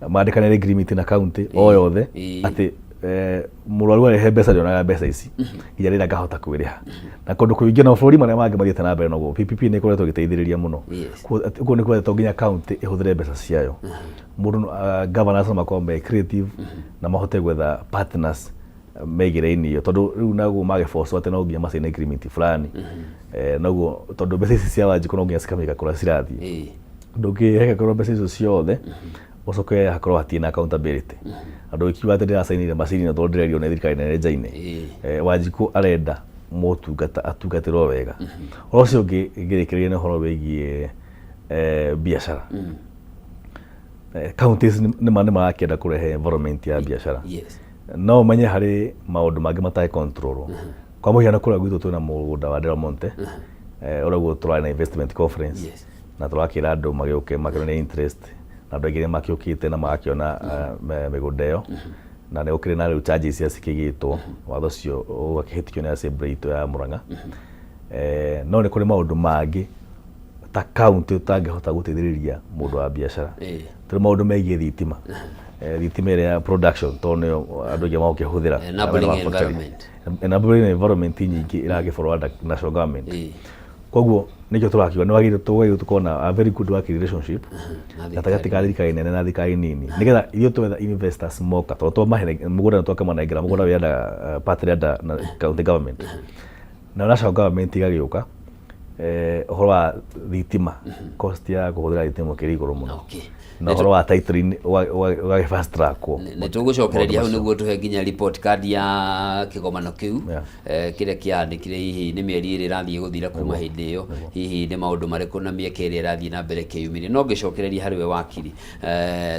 mandĩkanĩre agreement na county o yothe atĩ mũrwaru arehe mbeca ndionaga mbeca ici nginya rĩrĩa ngahota kwĩrĩha. Na kũndũ kũingĩ na mabũrũri marĩa mangĩ mathiĩte na mbere noguo, PPP nĩ ĩkoretwo ĩgĩteithĩrĩria mũno. Ũguo nĩ kuga to nginya county ĩhũthĩre mbeca ciayo. Mũndũ governors no makorwo me creative na mahote gwetha partners meigĩre-inĩ ĩyo, tondũ rĩu naguo magĩbocwo atĩ no nginya macaine agreement fulani, noguo tondũ mbeca ici cia Wanjikũ no nginya cikamenyeka kũrĩa cirathiĩ. Ndũngĩheka korwo mbeca icio ciothe ũcoke hakorwo hatirĩ na accountability. Na ndũngĩkiuga atĩ ndĩracainire macini ĩno tondũ ndĩrerirwo nĩ thirikari nene njaine. Wanjikũ arenda motungata atungatĩrwo wega. Ũhoro ũcio ũngĩ ngĩrĩkĩrĩria nĩ ũhoro wĩgiĩ biacara. Counties nĩ marakĩenda kũrehe environment ya biacara. No ũmenye harĩ maũndũ mangĩ matarĩ control. Kwa mũhiano, kũrĩa gwitũ twĩna mũgũnda wa Del Monte, ũrĩa guo tũrarĩ na investment conference na tũrakĩra andũ magĩũke makĩonania interest, na andũ aingĩ nĩ makĩũkĩte na magakĩona mĩgũnda ĩyo, na nĩ gũkĩrĩ na rĩu charges iria cikĩigĩtwo, watho ũcio ũgakĩhĩtũkio nĩ assembly itũ ya Murang'a. No nĩ kũrĩ maũndũ mangĩ Ta county ũtangĩhota gũteithĩrĩria mũndũ wa biacara. Tondũ maũndũ megiĩ thitima, thitima ĩrĩa ya production, tondũ nĩyo andũ aingĩ magũkĩhũthĩra. Enabling environment. Enabling environment nyingĩ ĩragĩ follow under national government. Koguo nĩkĩo tũrakiuga nĩ wagĩrĩirwo tũgagĩrĩirwo tũkorwo na a very good working relationship gatagatĩ ka thirikari nene na thirikari nini, nĩgetha ithuĩ twetha investors moka, tondũ twamahe mũgũnda nĩ twakĩmanengera mũgũnda wĩ under partly under county government na national government ĩgagĩũka. Ũhoro wa thitima, cost ya kũhũthĩra thitima ũkĩrĩ igũrũ mũno. Na ũhoro wa titling ũgagĩ fast trackwo. Nĩ tũgũcokereria hau nĩguo tũhe nginya report card ya kĩgomano kĩu kĩrĩa kĩahanĩkire, hihi nĩ mĩeri 2 ĩrathiĩ gũthira kuma hĩndĩ ĩyo, hihi nĩ maũndũ marĩkũ na mĩeke ĩrĩa ĩrathiĩ na mbere kĩyumĩrie. No ngĩcokereria harĩ we wakiri,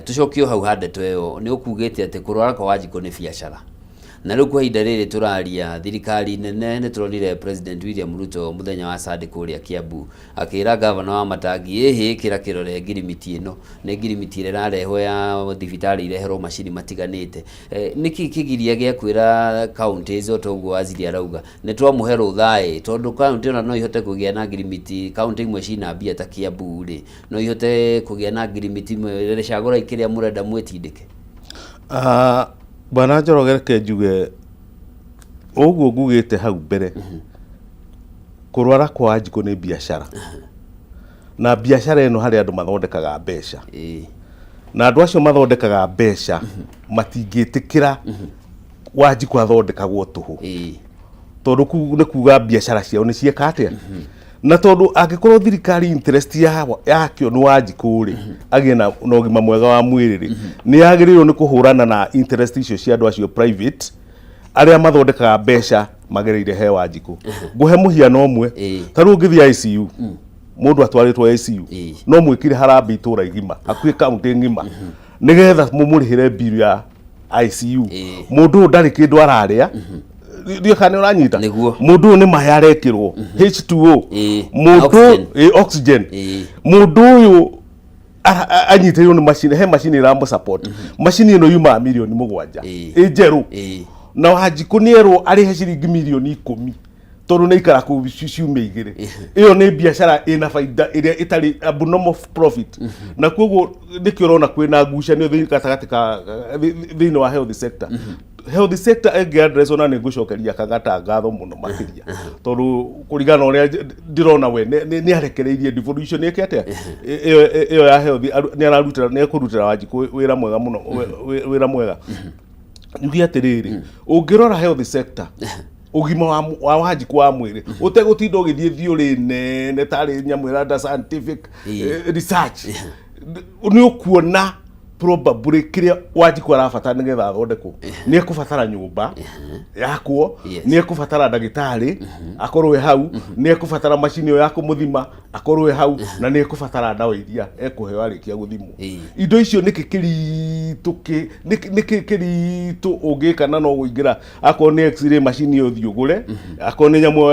tũcokie o hau ha ndeto ĩyo, nĩ ũkugĩte atĩ kũrwara kwa Wanjikũ nĩ biacara. Na rĩu kwa ihinda rĩrĩ tũraria, thirikari nene nĩ tũronire President William Ruto mũthenya wa Sunday kũrĩa Kiambu akĩra gavana wa Matangi, ĩhĩ ĩkĩra kĩrore ngirimiti ĩno, nĩ ngirimiti ĩrĩa ĩrarehwo ya thibitarĩ ireherwo macini matiganĩte. Nĩkĩ kĩgiria gĩa kwĩra counties o ta ũguo waziri arauga nĩ twamũhe rũtha ĩ, tondũ county ona no ihote kũgĩa na ngirimiti, county imwe cina mbia ta Kiambu rĩ, no ihote kũgĩa na ngirimiti, cagũrai kĩrĩa mũrenda mwĩtindĩke? Bwana Njoroge, reke njuge ũguo ngugĩte hau mbere, kũrwara kwa Wanjikũ nĩ biacara, na biacara ĩno harĩ andũ mathondekaga mbeca, na andũ acio mathondekaga mbeca matingĩtĩkĩra Wanjikũ athondekagwo tũhũ, tondũ nĩ kuga biacara ciao nĩ cieka atĩa. Na tondũ angĩkorwo thirikari interest yakĩo nĩ Wanjikũ rĩ, agĩe na ũgima mwega wa mwĩrĩ rĩ, nĩ yagĩrĩirwo nĩ kũhũrana na interest icio cia andũ acio private arĩa mathondekaga mbeca magereire he Wanjikũ. Ngũhe mũhiano ũmwe. Ta rĩu ũngĩthiĩ ICU, mũndũ atwarĩtwo ICU, no mwĩkire harambee itũra igima, hakuhĩ kaunti ng'ima, nĩgetha mũmũrĩhĩre bill ya ICU. Mũndũ ũyũ ndarĩ kĩndũ ararĩa, ndiũ kana nĩ ũranyita. Nĩguo. Mũndũ ũyũ nĩ maĩ arekĩrwo H2O. Na Mũndũ oxygen. Oxygen. Mũndũ ũyũ anyitĩrĩirwo nĩ macini, he macini ĩramũ support. Macini ĩno yumaga mirioni 7 ĩ njerũ, na Wanjikũ nĩ erwo arĩhe ciringi mirioni 10 tondũ nĩ ikara kũu ciumia 2. Ĩyo nĩ biacara ĩna baida ĩrĩa ĩtarĩ abnormal profit, na koguo nĩkĩo ũrona kwĩna ngucanio gatagatĩ ka thĩinĩ wa health sector. Health sector ĩngĩ address, ona nĩ ngũcokeria Kang'ata ngatho mũno makĩria, tondũ kũringana na ũrĩa ndĩrona we nĩ arekereirie devolution ĩke atĩa ĩyo ya health, nĩ ararutĩra, nĩ ekũrutĩra Wanjikũ wĩra mwega mũno, wĩra mwega. Njuge atĩrĩrĩ, ũngĩrora health sector, ũgima wa Wanjikũ wa mwĩrĩ, ũtegũtinda ũgĩthiĩ theory nene tarĩ nyamũ ĩranda scientific research, nĩ ũkuona probably kĩrĩa Wanjikũ arabatara nĩgetha athondekwo, nĩ ekũbatara nyũmba yakwo, nĩ ekũbatara ndagĩtarĩ akorwo e hau, nĩ ekũbatara macini ĩyo ya kũmũthima akorwo e hau, na nĩ ekũbatara ndawa iria ekũheo arĩkia gũthimwo. Indo icio nĩkĩ kĩritũ nĩkĩ kĩritũ ũngĩka na no kũingĩra, akorwo nĩ x-ray machine ĩyo ũthiĩ ũgũre, akorwo nĩ nyamũ ĩyo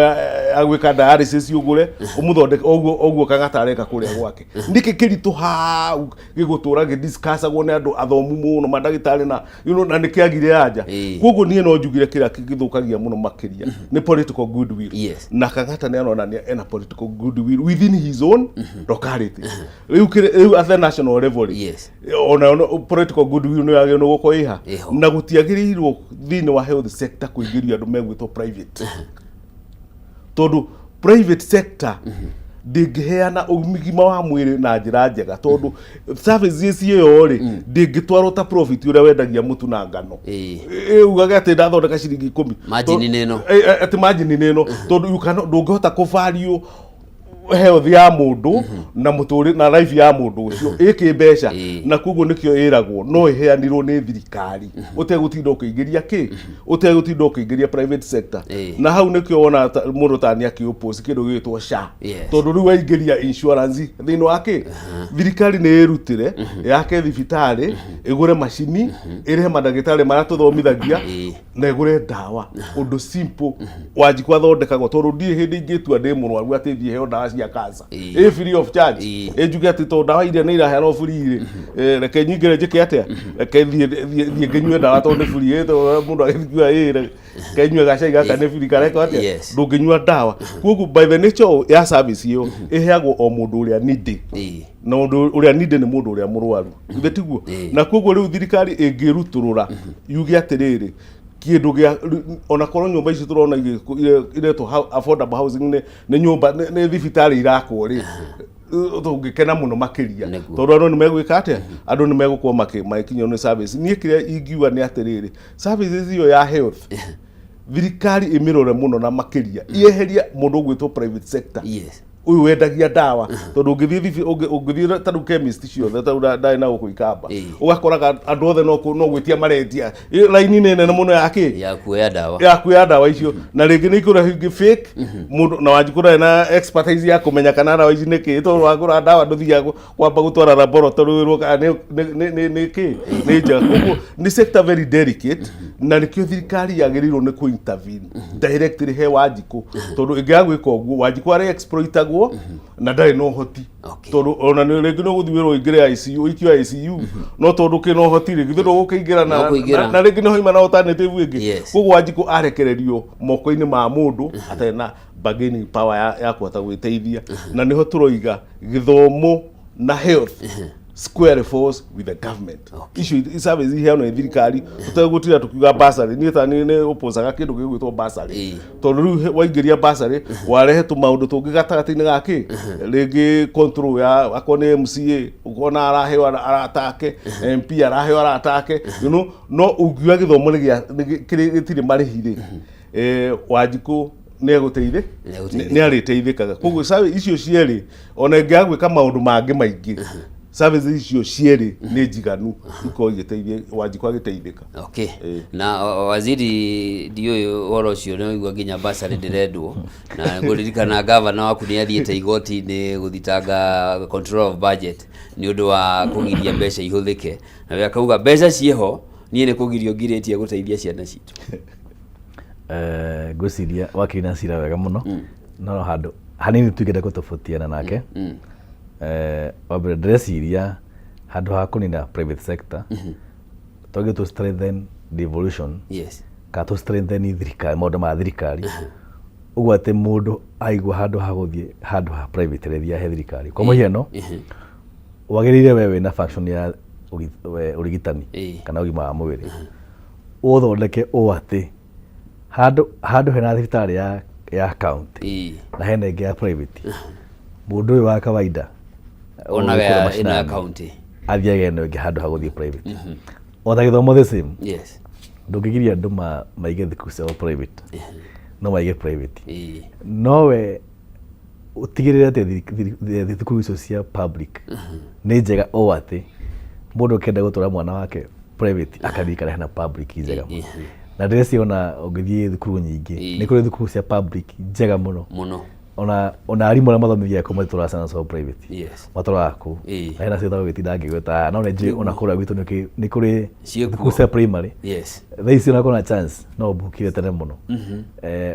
ya gwĩka dialysis ũgũre, ũmũthondeke ũguo ũguo Kang'ata areka kũrĩa gwake. Nĩkĩ kĩritũ hau gĩgũtũra gĩdiscussagwo nĩ andũ athomu mũno, mandagĩtarĩ na na nĩkĩagire anja? Koguo niĩ no njugire kĩrĩa gĩthũkagia mũno makĩria nĩ political goodwill. Na Kang'ata nĩ aronania ena political goodwill within his own locality. Rĩu rĩu at the national level rĩ, ona political goodwill nĩ yagĩrĩirwo nĩ gũkorwo ĩha. Ĩho. Na gũtiagĩrĩirwo thĩinĩ wa health sector kũingĩrio andũ megwĩtwo private, tondũ private sector ndĩngĩheana ũgima wa mwĩrĩ na njĩra njega, tondũ services ĩyo rĩ ndĩngĩtwarwo ta profit ũrĩa wendagia mũtu na ngano. Ugage atĩ ndathondeka ciringi 10. Margin nĩ ĩno. Atĩ margin nĩ ĩno, tondũ you cannot, ndũngĩhota kũ value health ya mũndũ na mũtũrĩ na life ya mũndũ ũcio ĩkĩ mbeca. Na koguo nĩkĩo ĩragwo no ĩheanirwo nĩ thirikari ũtegũtinda ũkĩingĩria kĩ, ũtegũtinda ũkĩingĩria private sector. Na hau nĩkĩo wona mũndũ tani akĩoppose kĩndũ gĩgĩtwo SHA, tondũ rĩu waingĩria insurance thĩinĩ wa kĩ, thirikari nĩ ĩrutĩre yake thibitarĩ, ĩgũre macini, ĩrĩhe mandagĩtarĩ marĩa tũthomithagia, na ĩgũre ndawa. Ũndũ simple, Wanjikũ athondekagwo, tondũ ndirĩ hĩndĩ ingĩtua ndĩ mũrwaru atĩ thiĩ heo ndawa. cia cancer Ĩĩ. ĩ free of charge. Ĩĩ. Ĩ njuge atĩ tondũ ndawa iria nĩ iraheanwo free rĩ, reke nyingĩre njĩke atĩa, reke thiĩ ngĩnyue ndawa tondũ nĩ free, tondũ mũndũ agĩthiĩ ĩ reke nyue gacai gaka nĩ free kareko atĩa. Ndũngĩnyua ndawa. Koguo by the nature ya service ĩyo ĩheagwo o mũndũ ũrĩa needy, na ũndũ ũrĩa needy nĩ mũndũ ũrĩa mũrwaru, githĩ tiguo? Na koguo rĩu thirikari ĩngĩrutũrũra yuge atĩrĩrĩ, kĩndũ gĩa onakorwo nyũmba ici tũrona iretwo affordable housing nĩ nyũmba nĩ thibitarĩ irakwo rĩ, tũngĩkena mũno makĩria, tondũ andũ nĩ megwĩka atĩa, andũ nĩ megũkorwo magĩkinyĩrwo nĩ service. Niĩ kĩrĩa ingiuga nĩ atĩrĩrĩ, services ĩyo ya health thirikari ĩmĩrore mũno na makĩria yeheria mũndũ ũgwĩtwo private sector ũyũ wendagia ndawa, tondũ ũngĩthiĩ ũngĩthiĩ ta rĩu chemist ciothe, ta rĩu ndarĩ na gũkũ Ikamba, ũgakoraga andũ othe no gwĩtia marendia, raini nĩ nene mũno ya kĩ, ya kuoya ndawa, ya kuoya ndawa icio, na rĩngĩ nĩ ikũra ingĩ fake. Mũndũ na Wanjikũ ndarĩ na expertise ya kũmenya kana ndawa ici nĩ kĩ, tondũ wagũra ndawa ndũthiaga kwamba gũtwara laboratory wĩrwo kana nĩ kĩ, nĩ njega. Koguo nĩ sector very delicate, na nĩkĩo thirikari yagĩrĩirwo nĩ kũ intervene directly he Wanjikũ, tondũ ĩngĩaga gwĩka ũguo Wanjikũ arĩ exploitagwo na ndarĩ na ũhoti, tondũ ona nĩ rĩngĩ nĩ ũgũthiĩ wĩrwo ũingĩre ICU, ũikio ICU, no tondũ kĩna ũhoti rĩ, githĩ ndũgũkĩingĩra na rĩngĩ nĩ hoima na alternative ĩngĩ. Koguo Wanjikũ arekererio moko-inĩ ma mũndũ atarĩ na bargaining power ya kũhota gwĩteithia, na nĩho tũroiga gĩthomo na health square falls with the government. Icio service iheanwo nĩ thirikari tũtegũtira tũkiuga bursary. Niĩ ta niĩ nĩ ũpocaga kĩndũ gĩgwĩtwo bursary, tondũ rĩu waingĩria bursary warehe tũmaũndũ tũngĩ gatagatĩ-inĩ ga kĩ, rĩngĩ control ya akorwo nĩ MCA ũkona araheo arata ake, MP araheo arata ake, no ũngiuga gĩthomo gĩtirĩ marĩhi rĩ, Wanjikũ nĩ egũteithĩ nĩ arĩteithĩkaga. Koguo icio cierĩ ona ĩngĩaga gwĩka maũndũ mangĩ maingĩ, service icio cierĩ nĩ njiganu ikorwo igĩteithia Wanjikũ agĩteithĩka. Okay. Na waziri, ndiũĩ ũhoro ũcio nĩ waigua nginya bursary ndĩrendwo, na ngũririkana gavana waku nĩ athiĩte igoti-inĩ gũthitanga control of budget nĩ ũndũ wa kũgiria mbeca ihũthĩke, na we akauga mbeca ciĩho, niĩ nĩ kũgirio ngirĩtie gũteithia ciana citũ. Ngwĩciria wakiri na cira wega mũno, no handũ hanini tuingĩenda gũtofautiana nake. Wa mbere ndĩreciria handũ ha kũnina private sector, twagĩrĩirwo tũ strengthen devolution, kana tũ strengthen thirikari, maũndũ ma thirikari, ũguo atĩ mũndũ aigua handũ ha gũthiĩ handũ ha private rĩthiaga he thirikari. Kwa mũhiano, wagĩrĩire we wĩna function ya ũrigitani kana ũgima wa mwĩrĩ, ũthondeke ũũ atĩ handũ hena thibitarĩ ya county na hena ĩngĩ ya private, mũndũ ũyũ wa kawaida onaga ũgĩkũra ĩno ya mashinani, county athiaga ĩno ĩngĩ handũ ha gũthiĩ private. Ona gĩthomo the same, ndũngĩgiria andũ maige thukuru ciao private, no maige private, nowe ũtigĩrĩre atĩ thukuru icio cia public nĩ njega ũũ atĩ mũndũ akĩenda gũtwara mwana wake private akathiĩ karehe na public njega mũno. Na ndĩreciria ona ũngĩthiĩ thukuru nyingĩ, nĩ kũrĩ thukuru cia public njega mũno mũno, ona arimũ arĩa mathomithagia kũu matitwaraga ciana ciao private, matwaraga kũu. Na hena ciĩtagwo gĩtinda ngĩgweta, no nĩ njũĩ ona kũrĩa gwitũ nĩ kũrĩ thukuru cia primary. Thaa ici ona kwĩna chance no ũmbukire tene mũno.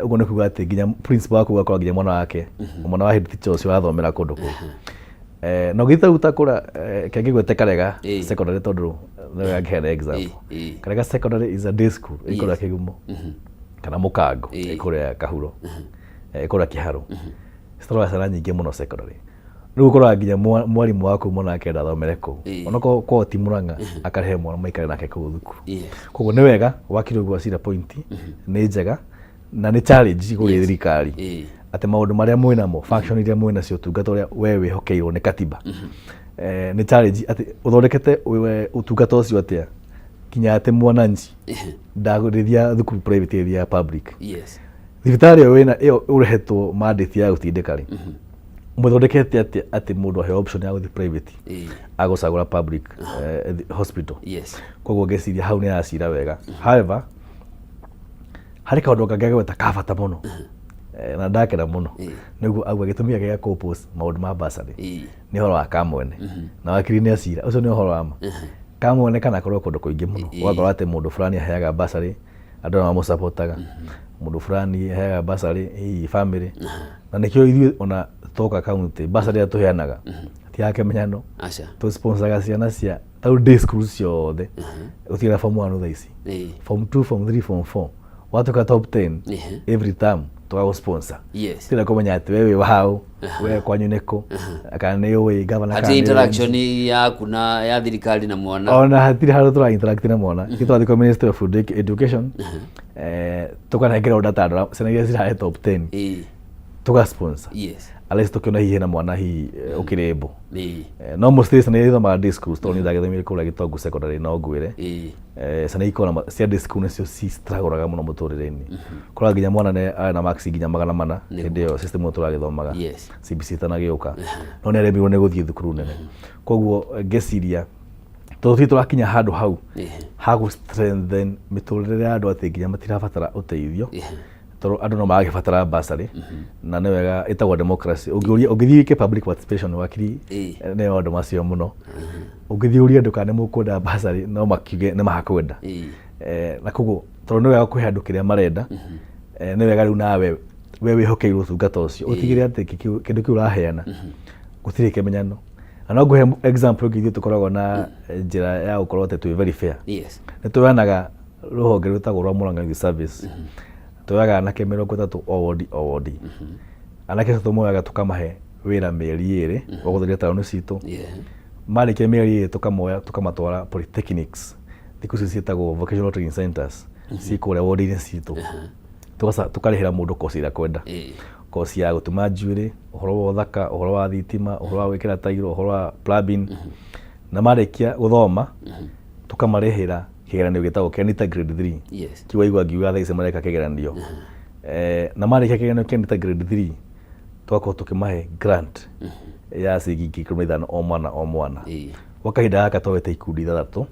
Ũguo nĩ kuga atĩ nginya principal waku ũgakora nginya mwana wake, mwana wa head teacher ũcio arathomera kũndũ kũu. Na ũngĩthiĩ ta kũrĩa, reke ngĩgwete Karega Secondary tondũ nĩwe angĩheana example. Karega Secondary is a day school ĩ kũrĩa Kĩgumo, kana Mũkango ĩ kũrĩa Kahuro, ĩ kũrĩa Kĩharũ. Citwaraga ciana nyingĩ mũno secondary. Rĩu ũkoraga nginya mwarimũ waku mwana wake enda athomere kũu. Onokorwo kwao ti Murang'a, akarehe mwana maikare nake kũu thukuru. Koguo nĩ wega wakiri ũguo acira point nĩ njega na nĩ challenge kũrĩ thirikari atĩ maũndũ marĩa mwĩnamo, function iria mwĩnacio, ũtungata ũrĩa we wĩhokeirwo nĩ katiba, nĩ challenge atĩ ũthondekete ũtungata ũcio atĩa nginya atĩ mwananchi ndagũrĩthia thukuru private ĩthiaga public. Thibitarĩ ĩyo wĩna ĩyo ũrehetwo mandate ya gũtindĩka rĩ, mũthondekete atĩa atĩ mũndũ aheo option ya gũthiĩ private agũcagũra public hospital? Koguo ngeciria hau nĩ aracira wega. However, harĩ kaũndũ kangĩ agweta ka bata mũno, na ndakena mũno nĩguo auga gĩtũmi gĩake gĩa kũ-oppose maũndũ ma bursary nĩ ũhoro wa kamwene, na wakiri nĩ acira ũcio nĩ ũhoro wa ma. Kamwene kana korwo kũndũ kũingĩ mũno, ũgakora atĩ mũndũ fulani aheaga bursary andũ arĩa mamũcapotaga, mũndũ fulani aheaga bursary hihi family, na nĩkĩo ithuĩ ona Toka kaunti bursary ĩrĩa tũheanaga ti ya kĩmenyano. Aca. Tũsponsoraga ciana cia tarĩu day school ciothe gũtigĩra form 1 thaa ici, form 2, form 3, form 4, watuĩka top 10 every term tũgagũ sponsor. Tira kũmenya atĩ we wĩ waũ, we kwanyu nĩ kũ, kana nĩ ũĩ gavana, kana hatirĩ nĩ ũĩ interaction yaku na ya thirikari na mwana. Ona hatirĩ handũ tũra interact na mwana. Ithuĩ twathiĩ kwa Ministry of Education, tũkanengera order ta andũ ciana iria cirarĩ top 10, tũga sponsor unless tũkĩona hihi hena mwana hihi ũkĩrĩ mbu. No mostly ciana iria ithomaga day schools, tondũ niĩ ndagĩthomire kũrĩa Gĩtongu Secondary, no ngwĩre ciana ikoragwo na cia day school nĩcio ci struggle mũno mũtũrĩre-inĩ. Kũrora nginya mwana nĩ arĩ na marks nginya 400 hĩndĩ ĩyo system ĩyo tũragĩthomaga, CBC ĩtanagĩũka, no nĩ aremirwo nĩ gũthiĩ thukuru nene. Koguo ngeciria tondũ tũtirĩ tũrakinya handũ hau ha gũ strengthen mĩtũrĩre ya andũ atĩ nginya matirabatara ũteithio, tondũ andũ no maragĩbatara bursary, na nĩ wega ĩtagwo democracy. Ũngĩũria, ũngĩthiĩ wĩke public participation, wakiri, nĩ maũndũ macio mũno. Ũngĩthiĩ ũrie andũ kana nĩ mũkwenda bursary, no makiuge nĩ makwenda. Na koguo tondũ nĩ wega kũhe andũ kĩrĩa marenda, nĩ wega rĩu nawe we wĩhokeirwo ũtungata ũcio ũtigĩrĩre atĩ kĩndũ kĩu ũraheana gũtirĩ kĩmenyano. Na no ngũhe example ĩngĩ, ithuĩ tũkoragwo na njĩra ya gũkorwo atĩ twĩ very fair. Nĩ tuoyanaga rũhonge rwĩtagwo rwa Murang'a Youth Service, tuoyaga anake 30 o wodi o wodi. Anake acio tũmoyaga tũkamahe wĩra mĩeri 2 wa gũtheria taũni citũ. Marĩkia mĩeri 2 tũkamoya tũkamatwara polytechnics, thikũ ici ciĩtagwo vocational training centers, ciĩ kũrĩa wodi-inĩ citũ. Tũkarĩhĩra mũndũ koci ĩrĩa kwenda, koci ya gũtuma njuĩrĩ, ũhoro wa ũthaka, ũhoro wa thitima, ũhoro wa gwĩkĩra tairo, ũhoro wa plumbing. Na marĩkia gũthoma tũkamarĩhĩra kĩgeranio gĩtagwo KENITA grade 3. Kĩu waigua ngiuga thaa ici mareka kĩgeranio. Na marĩkia kĩgeranio KENITA grade 3 tũgakorwo tũkĩmahe grant ya ciringi 15,000 o mwana o mwana. Gwa kahinda gaka twawete ikundi ithathatũ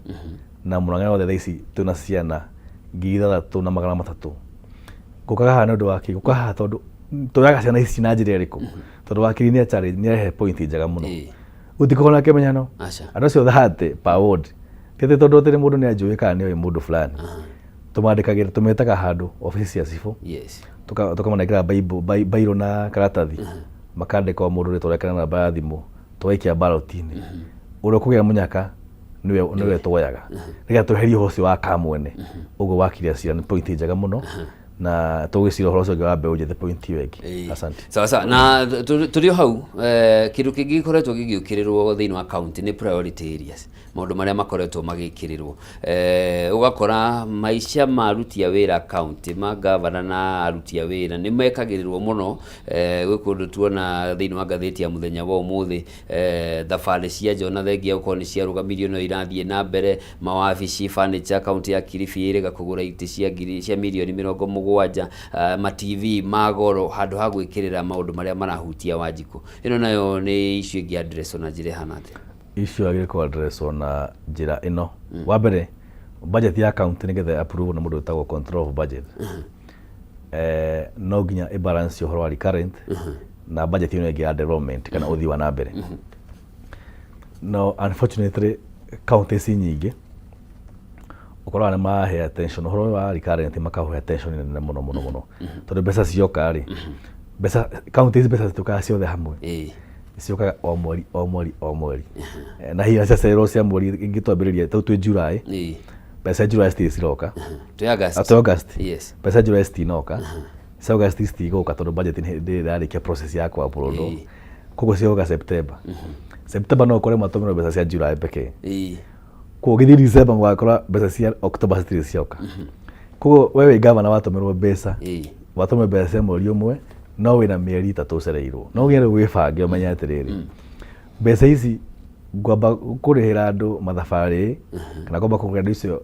na Murang'a yothe thaa ici twĩna ciana 6,300. Ngũkaga haha nĩ ũndũ wa kĩ? Ngũkaga haha tondũ tuoyaga ciana ici na njĩra ĩrĩkũ? Tondũ wakiri nĩ challenge, nĩ arehe point njega mũno. Gũtikoragwo na kĩmenyano. Aca. Andũ acio 30 per ward ti atĩ tondũ atĩ mũndũ nĩ anjũĩ kana nĩ oĩ mũndũ fulani. Tũmandĩkagĩra, tũmetaga handũ obici cia cibũ, tũkamanengera bairũ na karatathi, makandĩka o mũndũ rĩtwa rĩake na namba ya thimũ, tũgaikia ballot-inĩ. Ũrĩa ũkũgĩa mũnyaka nĩwe tuoyaga nĩgetha tweherie ũhoro ũcio wa kamwene. Ũguo wakiri acira nĩ point njega mũno, na tũgĩcira ũhoro ũcio ũngĩ wa mbeũ njĩthĩ point ĩyo ĩngĩ. Asante. Sawa sawa. Na tũrĩ o hau, kĩndũ kĩngĩ gĩkoretwo gĩgĩũkĩrĩrwo thĩinĩ wa county nĩ priority areas, maũndũ marĩa makoretwo magĩkĩrĩrwo. Ũgakora maica ma aruti a wĩra county, ma gavana na aruti a wĩra nĩ mekagĩrĩrwo mũno. Gwĩ kũndũ tuona thĩinĩ wa ngathĩti ya mũthenya wa ũmũthĩ, thabarĩ cia nja ona thengia gũkorwo nĩ ciarũgamirio no irathiĩ na mbere, mawabici, furniture, county ya Kilifi ĩrĩga kũgũra itĩ cia ngiri cia mirioni 70, ma TV ma goro handũ ha gwĩkĩrĩra maũndũ marĩa marahutia Wanjikũ. Ĩno nayo nĩ issue ĩngĩ address na njĩra ĩhana atĩa? Issue yagĩrĩire kũ addresswo na njĩra ĩno. Wa mbere, budget ya county nĩgetha approve nĩ mũndũ wĩtagwo control of budget, no nginya ĩ balance ũhoro wa recurrent na budget ĩno ĩngĩ ya development kana ũthii wa na mbere. No unfortunately county ici nyingĩ ũkoraga nĩ marahe attention ũhoro wa recurrent, makaũhe attention nene mũno mũno mũno, tondũ mbeca cioka rĩ, mbeca county ici mbeca citũkaga ciothe hamwe, ciũkaga o mweri o mweri o mweri. Na hihi ciacererwo cia mweri ingĩ twambĩrĩria tau twĩ July, mbeca cia July citirĩ ciroka. Twĩ August. Twĩ August. Mbeca cia July citinoka, cia August citigũka tondũ budget ndĩrĩ ĩrarĩkia process ya kũ approve. Koguo cigoka September. September no ũkore matũmĩrwo mbeca cia July pekee. Koguo ũgĩthiĩ December mũgakora mbeca cia October citirĩ cioka. Koguo we wĩ gavana watũmĩrwo mbeca, watũmĩrwo mbeca cia mweri ũmwe, no wĩna mĩeri 3 ũcereirwo. No nginya rĩu wĩbange ũmenye atĩrĩrĩ, mbeca ici ngwamba kũrĩhĩra andũ mathabarĩ kana ngwamba kũgũra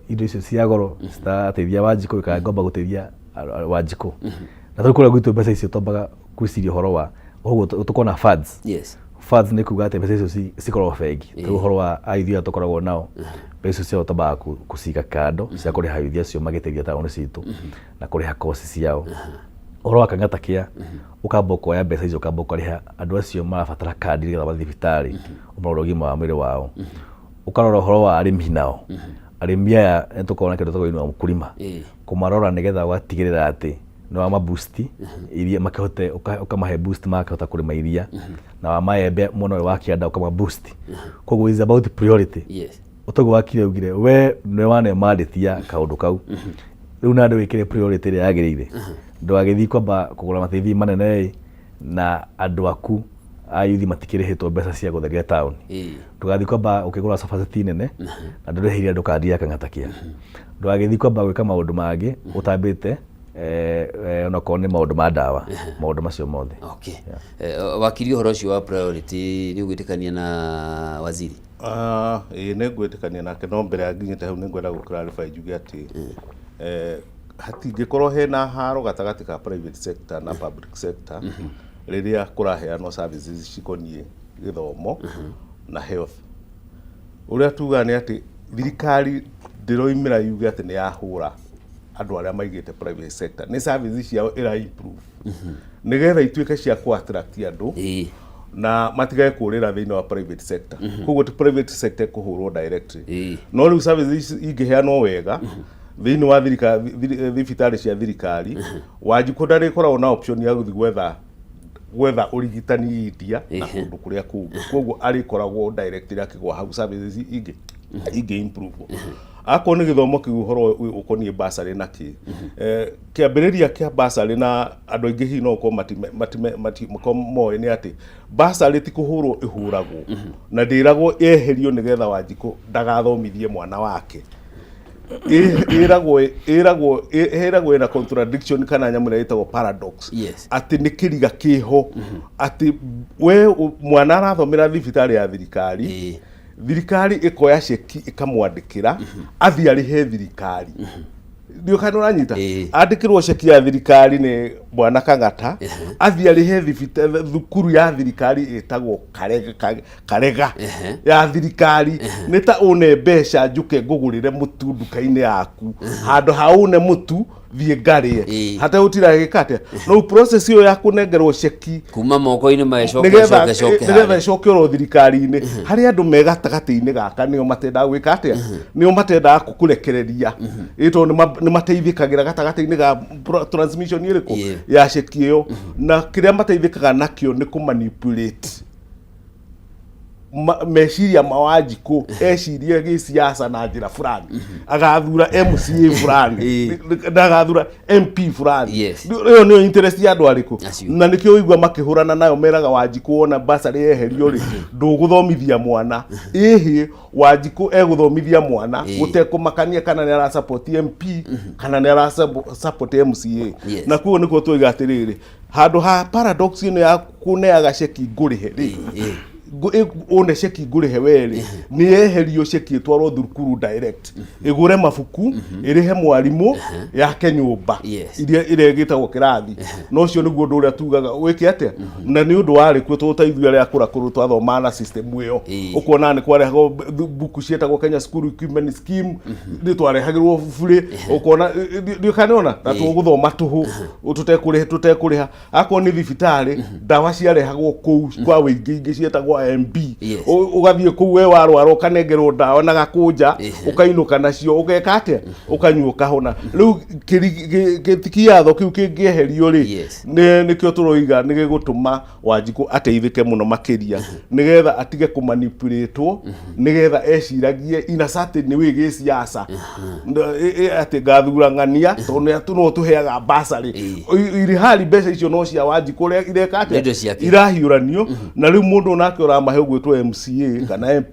indo icio cia goro citarateithia Wanjikũ, kana ngwamba gũteithia Wanjikũ. Na tondũ kũrĩa gwitũ mbeca icio twambaga gwĩciria ũhoro wa ũguo tũkona funds. Funds nĩ kuga atĩ mbeca icio cikoragwo bengi. Rĩu ũhoro wa aithia tũkoragwo nao, mbeca icio ciao twambaga kũciga kando cia kũrĩha aithia acio magĩteithia taũni citũ na kũrĩha koci ciao. Ũhoro wa Kang'ata Care, ũkamba ũkoya mbeca icio ũkamba ũkarĩha andũ acio marabatara kandi nĩgetha mathiĩ thibitarĩ ũmarore ũgima wa mwĩrĩ wao. Ũkarora ũhoro wa arĩmi nao. Arĩmi aya nĩ tũkoragwo na kĩndũ gĩtagwo Inua Mkulima, kũmarora nĩgetha ũgatigĩrĩra atĩ Nĩ wa mabusti iria makĩhote ũkamahe boost makĩhota kũrĩma iria, na wa maembe mwena ũyũ wa kĩanda ũkama boost. Koguo is about priority. Ũtoguo wakire augire we nĩwe wane mandate ya kaũndũ kau rĩu na ndũgĩkĩre priority ĩrĩa yagĩrĩire, ndũgagĩthiĩ kwamba kũgũra ma TV manene ĩ na andũ aku a yuthi matikĩrĩhĩtwo mbeca cia gũtheria taũni. Ndũgathiĩ kwamba ũkĩgũra sofa set nene na ndũrĩhĩire andũ kandi ya kang'atakia. Ndũgagĩthiĩ kwamba gwĩka maũndũ mangĩ ũtambĩte onokorwo nĩ maũndũ ma ndawa, maũndũ macio mothe. Okay. Wakiri, ũhoro ũcio wa priority nĩ ũgwĩtĩkania na waziri? Ah, ĩĩ, nĩ ngwĩtĩkania nake, no mbere ya nginyĩte hau nĩ ngwenda gũ clarify njuge atĩ hatingĩkorwo hena haro gatagatĩ ka private sector na public sector rĩrĩa kũraheanwo services cikoniĩ gĩthomo na health. Ũrĩa tugaga nĩ atĩ thirikari ndĩroimĩra yuge atĩ nĩ yahũra andũ arĩa maigĩte private sector, nĩ services ciao ĩra improve nĩgetha ituĩke cia kũ attract andũ na matigage kũrĩra thĩinĩ wa private sector. Koguo ti private sector ĩkũhũrwo directly, no rĩu services ici ingĩheanwo wega thĩinĩ wa thibitarĩ cia thirikari, Wanjikũ ndarĩkoragwo na option ya gũthiĩ gwetha ũrigitani India na kũndũ kũrĩa kũngĩ. Koguo arĩkoragwo directly akĩgwa hau services ingĩ improve. Akorwo nĩ gĩthomo kĩu, ũhoro ũkoniĩ bursary na kĩ, kĩambĩrĩria kĩa bursary, na andũ aingĩ hihi no gũkorwo makorwo moĩ nĩ atĩ bursary ti kũhũrwo ĩhũragwo, na ndĩragwo yeherio nĩgetha Wanjikũ ndagathomithie mwana wake. Ĩragwo ĩna contradiction kana nyamũ ĩrĩa ĩtagwo paradox, atĩ nĩ kĩriga kĩho atĩ we mwana arathomera thibitarĩ ya thirikari, thirikari ĩkoya ceki ĩkamwandĩkĩra athiĩ arĩhe thirikari. Ndiũ kana ũranyita? Ĩĩ. Andĩkĩrwo ceki ya thirikari nĩ bwana Kang'ata athiĩ arĩhe thukuru ya thirikari ĩtagwo Karega, Karega ya thirikari. Nĩ ta une mbeca njũke ngũgũrĩre mũtu nduka-inĩ yaku, handũ ha une mũtu thiĩ ngarĩe. Hategũtira gĩka atĩa no process ĩyo ya kũnengerwo ceki kuma moko-inĩ macoke nĩgetha coke coke nĩgetha harĩa. ĩcoke oro thirikari-inĩ, harĩa andũ me gatagatĩ-inĩ gaka nĩo matendaga gwĩka atĩa, nĩo matendaga kũrekereria ĩ tondũ nĩ mateithĩkagĩra gatagatĩ-inĩ ga transmission ĩrĩkũ ya ceki ĩyo, na kĩrĩa mateithĩkaga nakĩo nĩ kũ-manipulate meciria ma Wanjikũ ecirie gĩsiasa na njĩra fulani, agathura MCA fulani na agathura MP fulani. Ĩyo nĩyo interest ya andũ arĩkũ? Acio. Na nĩkĩo ũigua makĩhũrana nayo, meraga Wanjikũ wona basarĩ yeherio rĩ, ndũgũthomithia mwana. Ĩhĩ, Wanjikũ egũthomithia mwana gũtekũmakania kana nĩ ara support MP kana nĩ ara support MCA. Na koguo nĩkuo twoiga atĩrĩrĩ, handũ ha paradox ĩno ya kũneaga ceki ngũrĩhe rĩ, une ceki ngũrĩhe we rĩ, nĩ yeherio ceki ĩtwarwo thukuru direct, ĩgũre mabuku, ĩrĩhe mwarimũ, yake nyũmba iria ĩrĩa ĩgĩtagwo kĩrathi. Na ũcio nĩguo ũndũ ũrĩa tugaga wĩke atĩa, na nĩ ũndũ warĩ kuo tondũ ta ithuĩ arĩa akũra kũrũ twathomaga na system ĩyo. Ũkuona nĩ kwarehagwo mbuku ciĩtagwo Kenya School Equipment Scheme, nĩ twarehagĩrwo burĩ, ũkona ndiũkanona na tũgũthoma tũhũ tũtekũrĩha. Akorwo nĩ thibitarĩ, ndawa ciarehagwo kũu kwa wĩingĩ, ingĩ cietagwo MB. Ũgathiĩ kũu we warwara ũkanengerwo ndawa na gakũnja, ũkainũka nacio, ũgeka atĩa, ũkanyua ũkahona. Rĩu gĩtikiatho kĩu kĩngĩeherio rĩ, nĩkĩo tũroiga nĩ gĩgũtũma Wanjikũ ateithĩke mũno makĩria, nĩgetha atige kũmanipulĩtwo, nĩgetha eciragie in a certain way gĩsiasa atĩ ngathura ng'ania tondũ nĩ no tũheaga basarĩ. Irĩ mbeca icio no cia Wanjikũ ũrĩa ireka Nĩ indo atĩa, ciake. irahiũranio. Na rĩu mũndũ nake ũramahe ũgwĩtwo MCA kana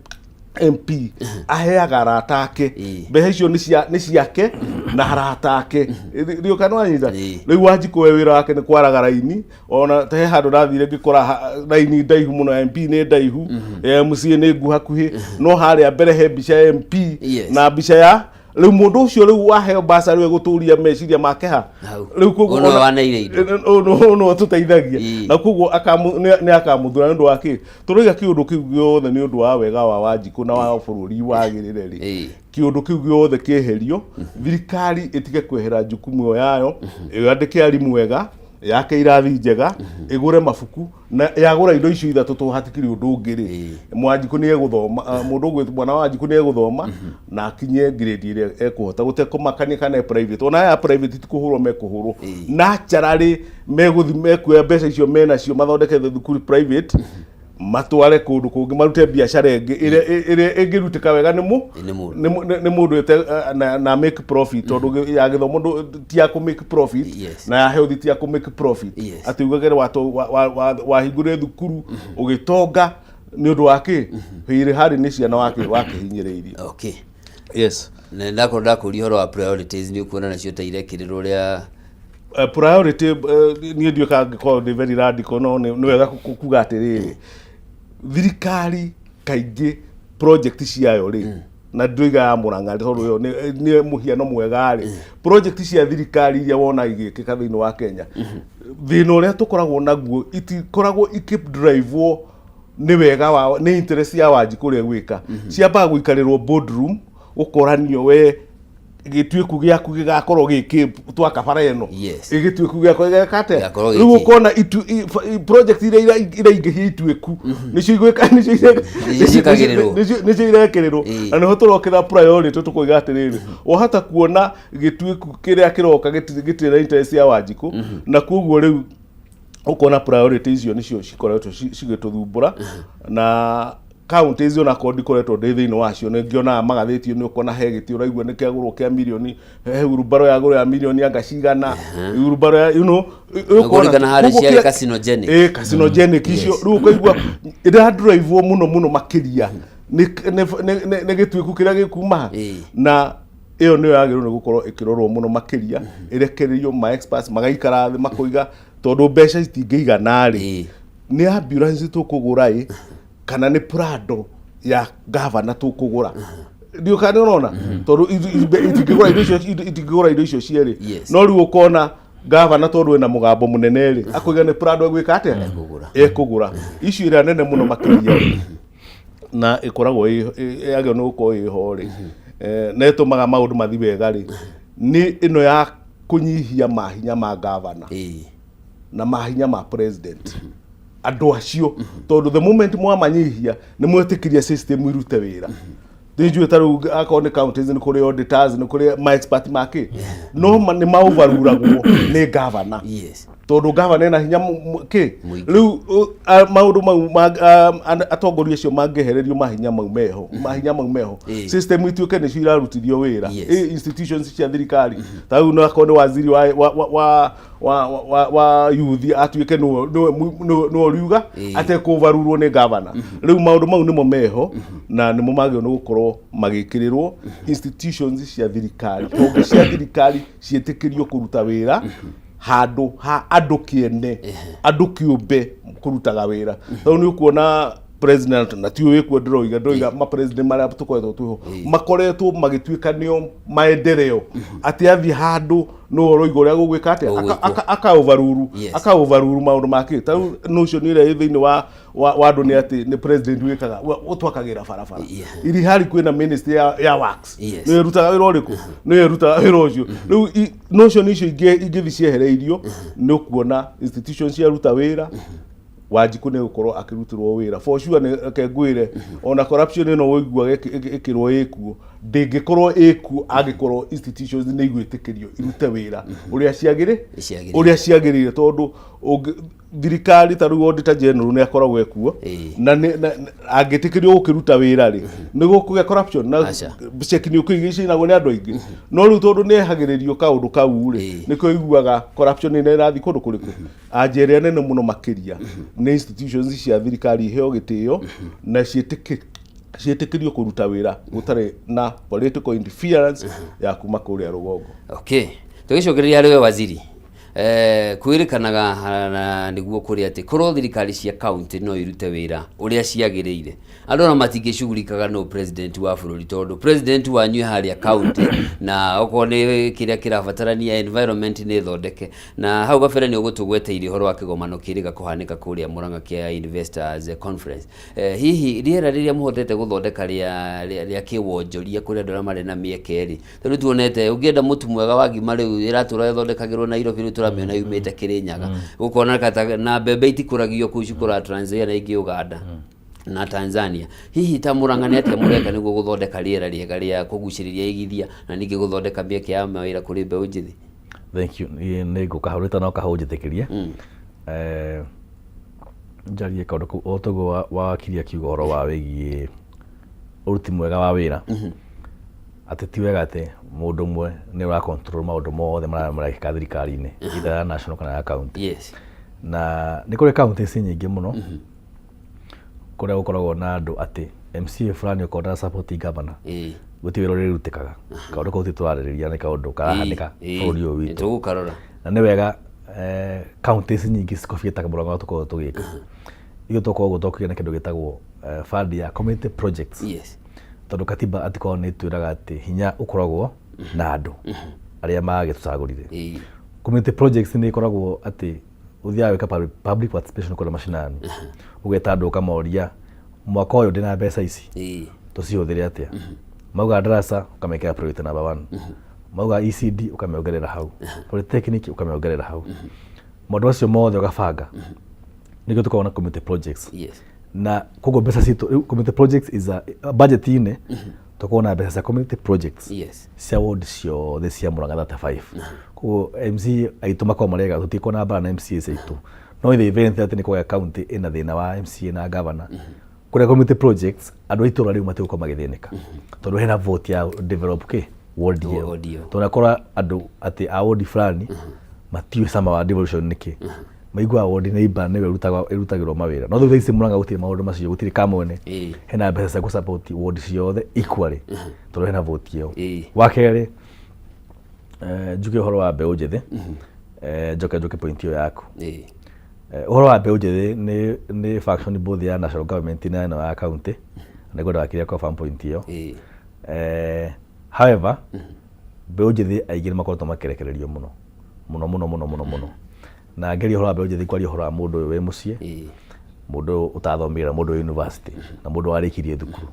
MP aheaga arata ake. Mbeca icio nĩ ciake na arata ake. Ndio kana wanyita? Rĩu Wanjikũ we wĩra wake nĩ kwaraga raini. Ona he handũ ndathire ngĩkora raini ndaihu mũno, ya MP nĩ ndaihu, ya MCA nĩ nguhakuhĩ, no harĩa mbere he mbica ya MP na mbica ya rĩu mũndũ ũcio rĩu waheo mbaca rĩu egũtũria meciria make ha? Hau. Rĩu koguo Ũyũ nĩwe waneire indo. Ũyũ nĩwe tũteithagia. Na koguo nĩ akamũthura nĩ ũndũ wa kĩ? Tũroiga kĩũndũ kĩu gĩothe nĩ ũndũ wa wega wa Wanjikũ na wa bũrũri wagĩrĩre rĩ, kĩũndũ kĩu gĩothe kĩeherio, thirikari ĩtige kwehera jukumu ĩyo yayo, yandĩke arimũ wega. Yake irathi njega, ĩgũre mabuku, na yagũra indo icio ithatũ, to hatikĩrĩ ũndũ ũngĩ rĩ, Mwanjikũ nĩ egũthoma, mũndũ ũgwĩtwo mwana wa Wanjikũ nĩ egũthoma na akinye grade ĩrĩa ekũhota gũtekũmakania kana e private. Ona aya private ti kũhũrwo mekũhũrwo naturally, megũthi mekuoya mbeca icio menacio mathondeke thukuru private, matware kũndũ kũngĩ, marute biacara ĩngĩ ĩrĩa ĩngĩrutĩka wega nĩ mũ Nĩ mũndũ. Nĩ mũndũ na make profit, tondũ ya gĩthomo ti ya kũ make profit, na ya health ti ya kũ make profit. Atĩ ugagere wahingũrire thukuru ũgĩtonga nĩ ũndũ wa kĩ hĩrĩ harĩ nĩ ciana wakĩhinyĩrĩirie. Yes. Na ndakorwo ndakũria ũhoro wa priorities, nĩ ũkuona nacio ta irekĩrĩrwo ũrĩa Priority, niĩ ndiũĩ kana ngĩkorwo ndĩ very radical, no nĩ wega kuga atĩrĩrĩ, thirikari kaingĩ project ciayo rĩ, na ndĩroiga ya Mũrang'a tondũ ĩyo nĩ mũhiano mwega rĩ, project cia thirikari iria wona igĩkĩka thĩinĩ wa Kenya, thĩna ũrĩa tũkoragwo naguo, itikoragwo ikĩdrivewo nĩ wega wa nĩ interest ya Wanjikũ ũrĩa gwĩka. Ciambaga gũikarĩrwo boardroom, gũkoranio, we gĩtuĩku gĩaku gĩgakorwo gĩkĩ twaka bara ĩno, gĩtuĩku gĩakwa gĩgeka atĩa? Gĩgakorwo Rĩu gĩkĩ. Ũkona project iria iraingĩhia ituĩku nĩcio igwĩka nĩcio Nĩcio ciĩkagĩrĩrwo. Nĩcio irekĩrĩrwo. Na nĩho tũrokĩra priority, tũkoiga atĩrĩrĩ, wahota kuona gĩtuĩku kĩrĩa kĩroka gĩtirĩ na interest ya Wanjikũ, na koguo rĩu ũkona priority icio nĩcio cikoretwo cigĩtũthumbũra. Na counties onakorwo ndikoretwo ndĩ thĩinĩ wacio, nĩ ngĩonaga magathĩti, nĩ ũkona he gĩtĩ ũraigua nĩ kĩagũrwo kĩa mirioni, he hurubaro yagũrwo ya mirioni anga cigana, hurubaro ya ũkona- Ũkũririkana harĩ koguo ciarĩ carcinogenic. Carcinogenic icio. Rĩu ũkaigua ĩradrivewo mũno mũno makĩria nĩ gĩtuĩku kĩrĩa gĩkuma na ĩyo nĩyo yagĩrĩirwo nĩ gũkorwo ĩkĩrorwo mũno makĩria, ĩrekererio ma experts magaikara thĩ makoiga, tondũ mbeca itingĩigana rĩ, nĩ ambulance tũkũgũra ĩ kana nĩ Prado ya gavana tũkũgũra? Ndiũ kana nĩ ũrona, tondũ itingĩgũra indo icio, itingĩgũra indo icio cierĩ. No rĩu ũkona gavana, tondũ ena mũgambo mũnene rĩ, akoiga nĩ Prado egwĩka atĩa? Ekũgũra. Ekũgũra. Icio ĩrĩa nene mũno makĩria rĩ, na ĩkoragwo yagĩrĩirwo nĩ gũkorwo ĩho rĩ, na ĩtũmaga maũndũ mathi wega rĩ, nĩ ĩno ya kũnyihia mahinya ma gavana na mahinya ma president, andũ acio, tondũ the moment mwamanyihia nĩ mwetĩkĩria system irute wĩra. Nĩ ta rĩu akorwo nĩ counties, nĩ kũrĩ auditors, nĩ kũrĩ ma expert makĩ, no nĩ maoverrulagwo nĩ governor, tondũ governor ena hinya kĩ. Mũingĩ. Rĩu maũndũ mau atongoria acio mangĩehererio mahinya mau meho, mahinya mau meho, system ituĩke nĩcio irarutithio wĩra. Institutions cia thirikari, ta rĩu no akorwo nĩ waziri wa youth, atuĩke nĩwe ũriuga atekũvarurwo nĩ gavana. Rĩu maũndũ mau nĩmo meho na nĩmo magĩrĩirwo nĩ gũkorwo magĩkĩrĩrwo. Institutions cia thirikari, honge cia thirikari ciĩtĩkĩrio kũruta wĩra handũ ha andũ kĩene, andũ kĩũmbe kũrutaga wĩra, tondũ nĩ ũkuona president, na tiũ wĩkuo ndĩroiga ma president marĩa tũkoretwo twĩho makoretwo magĩtuĩka nĩo maendeleo, atĩ athiĩ handũ nĩwe ũroiga ũrĩa gũgwĩka atĩa. Gũgwĩkwo. Aka overrule aka overrule maũndũ make. Ta rĩu notion ĩrĩa ĩ thĩinĩ wa andũ nĩ atĩ nĩ president wĩkaga ũtwakagĩra barabara, iri hari kwĩna ministry ya works, nĩyo ĩrutaga wĩra ũrĩkũ, nĩyo ĩrutaga wĩra ũcio. Rĩu notion icio ingĩthi ciehereirio, nĩ ũkuona institutions ciaruta wĩra, Wanjikũ nĩ gũkorwo akĩrutĩrwo wĩra for sure. Nĩ reke ngwĩre, ona corruption ĩno ũiguaga ĩkĩrwo ĩkuo, ndĩngĩkorwo ĩkuo angĩkorwo institutions nĩ igwĩtĩkĩrio irute wĩra ũrĩa ciagĩrĩ Ciagĩrĩire. Ũrĩa ciagĩrĩire, tondũ thirikari ta rĩu auditor general nĩ akoragwo ekuo, na angĩtĩkĩrio gũkĩruta wĩra rĩ, nĩ gũkũgĩa corruption na Aca. ceki nĩ ũkũigĩa cinagwo nĩ andũ aingĩ. No rĩu tondũ nĩ ehagĩrĩrio kaũndũ kau rĩ, nĩkĩo iguaga corruption nĩ ĩrathiĩ kũndũ kũrĩkũ. Anja ĩrĩa nene mũno makĩria nĩ institutions cia thirikari iheo gĩtĩo na ciĩtĩkĩrio kũruta wĩra gũtarĩ na political interference ya kuma kũrĩa rũgongo. Okay, tũgĩcokereria harĩ we waziri, kwĩrĩkanaga na nĩguo kũrĩ atĩ korwo thirikari cia county no irute wĩra ũrĩa ciagĩrĩire, andũ ona matingĩcugurikaga no president wa bũrũri, tondũ president wanyu e harĩa county, na okorwo nĩ kĩrĩa kĩrabatarania environment nĩ thondeke. Na hau gabere nĩ ũgũtũgweteire ũhoro wa kĩgomano kĩrĩga kũhanĩka kũrĩa Murang'a kĩa investors conference. Hihi rĩera rĩrĩa mũhotete gũthondeka rĩa kĩwonjoria kũrĩ andũ arĩa marĩ na mĩeke rĩ, tondũ tuonete ũngĩenda mũtu mwega wa ngima rĩu ĩratũra ĩthondekagĩrwo Nairobi, rĩu tũramĩona yumĩte Kĩrĩnyaga, ũkona kata na mbembe itikũragio kũu, cikũraga Trans Nzoia na ingĩ Uganda na Tanzania. Hihi ta Murang'a nĩ atĩa mũreka nĩguo gũthondeka rĩera rĩega rĩa kũgucĩrĩria aigithia na ningĩ gũthondeka mĩeke ya mawĩra kũrĩ mbeũ njĩthĩ? Thank you. Niĩ nĩ ngũka hau rĩtana oka hau njĩtĩkĩrie. Njarie kaũndũ kau o toguo wakiria akiuga ũhoro wa wĩgiĩ ũruti mwega wa wĩra. Atĩ ti wega atĩ mũndũ ũmwe nĩ ũra control maũndũ mothe marĩa marekĩka thirikari-inĩ, either ya national kana ya county. Na nĩ kũrĩ counties nyingĩ mũno kũrĩa gũkoragwo na andũ atĩ MCA fulani okorwo ndara support governor, gũtirĩ wĩra ũrĩrutĩkaga. Kaũndũ kau ti tũrarĩrĩria, nĩ kaũndũ karahanĩka bũrũri ũyũ witũ. Tũgũkarora. Na nĩ wega counties nyingĩ cikobiĩtaga mũrango ũrĩa tũkoragwo tũgĩka. Ithuĩ tũkoragwo tũkĩgĩa na kĩndũ gĩtagwo fund ya community projects. Tondũ katiba atikorwo nĩ ĩtwĩraga atĩ hinya ũkoragwo na andũ arĩa magĩtũcagũrire. Community projects nĩ ĩkoragwo atĩ ũthiaga gwĩka public participation kũrĩa macinani, ũgeta andũ ũkamoria, mwaka ũyũ ndĩna mbeca ici, tũcihũthĩre atĩa? Mauga ndaraca, ũkamekĩra priority number one. Mauga ECD, ũkamĩongerera hau. Polytechnic, ũkamĩongerera hau. Maũndũ macio mothe ũgabanga, nĩkĩo tũkoragwo na community projects. Na koguo mbeca citũ rĩu, community projects is a budget-inĩ tũkoragwo na mbeca cia community projects cia ward ciothe cia Murang'a 35. Koguo MC aitũ makoragwo marĩ ega, tũtikoragwo na mbara na MCAs aitũ, no in the event atĩ nĩ kwagĩa county ĩna thĩna wa MCA na governor, kũrĩa community projects andũ a itũra rĩu matigũkorwo magĩthĩnĩka, tondũ hena vote ya develop kĩ ward ĩyo. Ward ĩyo. Tondũ akora andũ atĩ a ward fulani matiũĩ cama wa devolution nĩkĩ, maiguaga ward neighbor nĩwe ĩrutagĩrwo mawĩra. No rĩu thaa ici Murang'a gũtirĩ maũndũ macio, gũtirĩ kamwene. Hena mbeca cia gũ-support ward ciothe equally, tondũ hena vote ĩyo. Wa kerĩ, njuge ũhoro wa mbeũ njĩthĩ, njoke njoke point ĩyo yaku. Ũhoro wa mbeũ njĩthĩ nĩ function both ya national government na ĩno ya county. Nĩ ngwenda wakiria confirm point ĩyo. However, mbeũ njĩthĩ aingĩ nĩ makoretwo makĩrekererio mũno mũno mũno mũno mũno mũno. Na ngeria ũhoro wa mbeũ njĩthĩ kwaria ũhoro wa mũndũ ũyũ wĩ mũciĩ, mũndũ ũyũ ũtathomire, na mũndũ wĩ university, na mũndũ warĩkirie thukuru.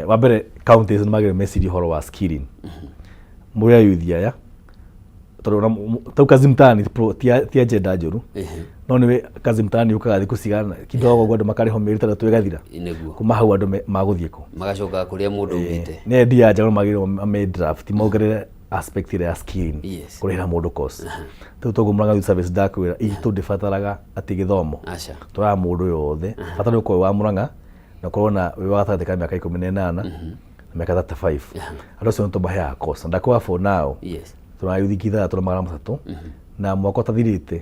Wa mbere, counties nĩ magĩrĩirwo mecirie ũhoro wa skilling mũrĩ ayuthi aya, tondũ ona tau kazi mtaani ti agenda njũru, no nĩ kazi mtaani yũkaga thikũ cigana kidogo ũguo, andũ makarĩhwo mĩeri 6 ĩgathira. Kuma hau andũ magũthiĩ kũ? Magacoka kũrĩa mũndũ aumĩte. Nĩ endia nja magĩrĩirwo mame draft mongerere aspect ĩrĩa ya skilling, kũrĩhĩra mũndũ course. Rĩu toguo Murang'a Youth Service ndakwĩra itũ ndĩbataraga atĩ gĩthomo. Aca. Tũraga mũndũ yothe, bata nĩ ũkorwo wĩ wa Murang'a na ũkorwo na wĩ wa gatagatĩ ka mĩaka 18 na mĩaka 35. Andũ acio nĩ tũmaheaga course, na ndakwĩra for now tũra yuthi 6300, na mwaka ũtathirĩte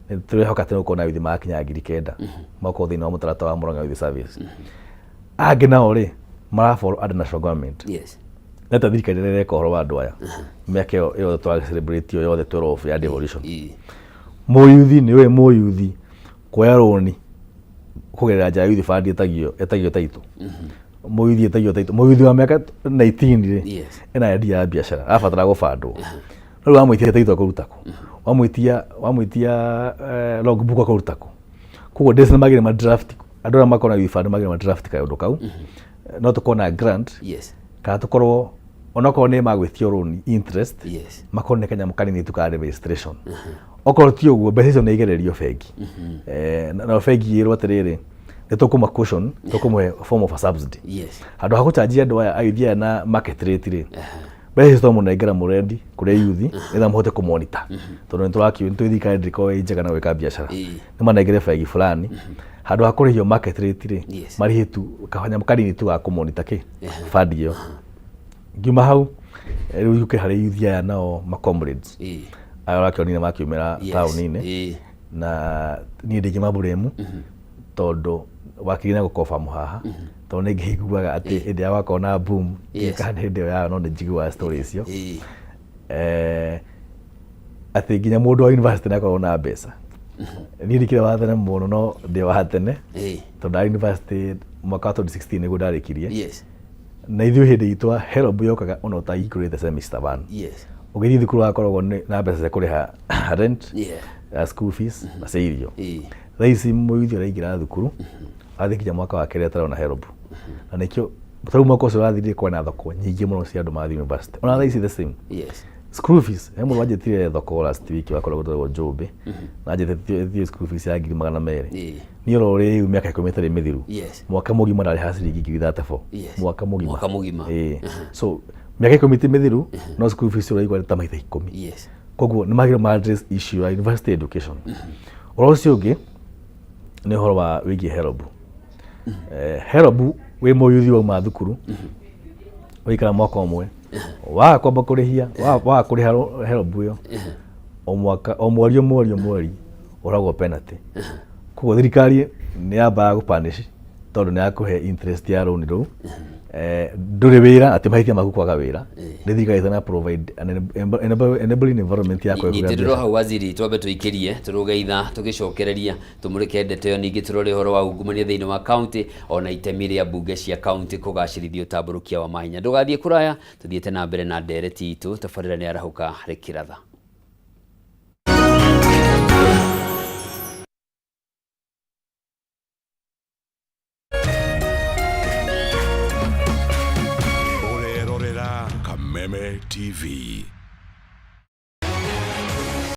nĩ tũrehoka atĩ nĩgũkorwo na yuthi magakinya 9000 makorwo thĩinĩ wa mũtaratara wa Murang'a Youth Service. Angĩ nao rĩ, mara follow under national government. Neta thirikari ĩrĩa ĩreka ũhoro wa andũ aya mĩaka ĩyo yothe tũra celebrate ĩyo yothe 12 ya devolution. Mũyuthi nĩ ũĩ mũyuthi kuoya rũni kũgerera njĩra ya youth fund ĩtagio taitũ, mũyuthi ĩtagio taitũ, mũyuthi wa mĩaka 19 rĩ, ena idea ya biacara, arabatara gũbandwo. No rĩu wamwĩtia taitũ akũruta kũ? Wamwĩtia logbook akũruta kũ? Koguo ndĩci nĩ magĩrĩire ma draft, andũ arĩa makoragwo na youth fund magĩrĩire ma draft kaũndũ kau, no tũkorwo na grant kana tũkorwo onokorwo nĩ magwĩtio rũni interest, makorwo nĩ kanyamũ kanini tu ka registration. Okorwo ti ũguo, mbeca icio nĩ igererio bengi. Na bengi ĩrwo atĩrĩrĩ, nĩ tũkũma caution, tũkũmũhe form of a subsidy handũ ha gũchanjia andũ aya ayuthi aya na market rate rĩ, mbeca icio twamũnengera mũrendi kũrĩ yuthi nĩgetha mũhote kũmonita, tondũ nĩ tũrakiũ nĩ tũĩ thirikari ndĩkoragwo ĩ njega na gwĩka biacara. Nĩ manengere bengi fulani handũ ha kũrĩhio market rate rĩ, marĩhie tu kanyamũ kanini tu ga kũmonita kĩ fund ĩyo. Ngiuma hau rĩu yũke harĩ yuthi aya nao ma comrades aya ũrakĩonire makiumĩra taũni-inĩ. Na niĩ ndingĩmaburemu, tondũ wakiri na gũkoba haha, tondũ nĩ ngĩiguaga atĩ hĩndĩ ya gwakorwo na boom, kana hĩndĩ ĩyo yao, no nĩ njiguaga story icio atĩ nginya mũndũ wa university nĩ akoragwo na mbeca. Niĩ ndikĩrĩ wa tene mũno, no ndĩ wa tene, tondũ ndarĩ university mwaka wa 2016 nĩguo ndarĩkirie. Na ithuĩ hĩndĩ itũ HELB yokaga ona ũtahingũrĩte semester one. Ũgĩthiĩ thukuru wakoragwo na mbeca cia kũrĩha rent, ya school fees na cia irio. Thaa ici mũyuthi ũraingĩra thukuru athiĩ nginya mwaka wa kerĩ atarona HELB, na nĩkĩo tarĩu mwaka ũcio ũrathirire kwĩna thoko nyingĩ mũno cia andũ marathiĩ university. Ona thaa ici the same. School fees, he mũndũ wanjĩtire thoko last week wakoragwo gwĩtagwo Njũmbĩ, na anjĩtĩtie thiĩ school fees ya 200,000. Niĩ oro rĩu mĩaka 10 ĩtarĩ mĩthiru, mwaka mũgima ndarĩhaga ciringi 34,000. Mwaka mũgima. Mwaka mũgima. Ĩĩ. So mĩaka 10 ti mĩthiru, no school fees ũraigua nĩ ta maita 10. Koguo nĩ magĩrĩirwo ma address issue ya university education. Ũhoro ũcio ũngĩ nĩ ũhoro wa wĩgiĩ HELB. HELB wĩ mũyuthi wauma thukuru waikara mwaka ũmwe waga kwamba kũrĩhia waga kũrĩha HELB ĩyo o mwaka o mweri o mweri o mweri ũragwo penalty. Koguo thirikari nĩ yambaga gũ punish tondũ nĩ yakũhe interest ya rũni rũu. Ndũrĩ wĩra atĩ mahĩtia maku kwaga wĩra, nĩ thirikari ĩtana provide an enabling environment ya kũgĩa Nyitĩrĩrwo mbeca. Hau waziri, twambe tũikĩrie tũrũge itha tũgĩcokereria tũmũrĩke ndeto ĩyo, ningĩ tũrore ũhoro wa ungumania thĩinĩ wa kaunti ona itemi rĩa mbunge cia kaunti kũgacĩrithia ũtambũrũkia wa mahinya. Ndũgathiĩ kũraya, tũthiĩte na mbere na ndereti itũ. Tabarĩra nĩ arahũka rĩkĩratha. Ũrerorera Kameme TV.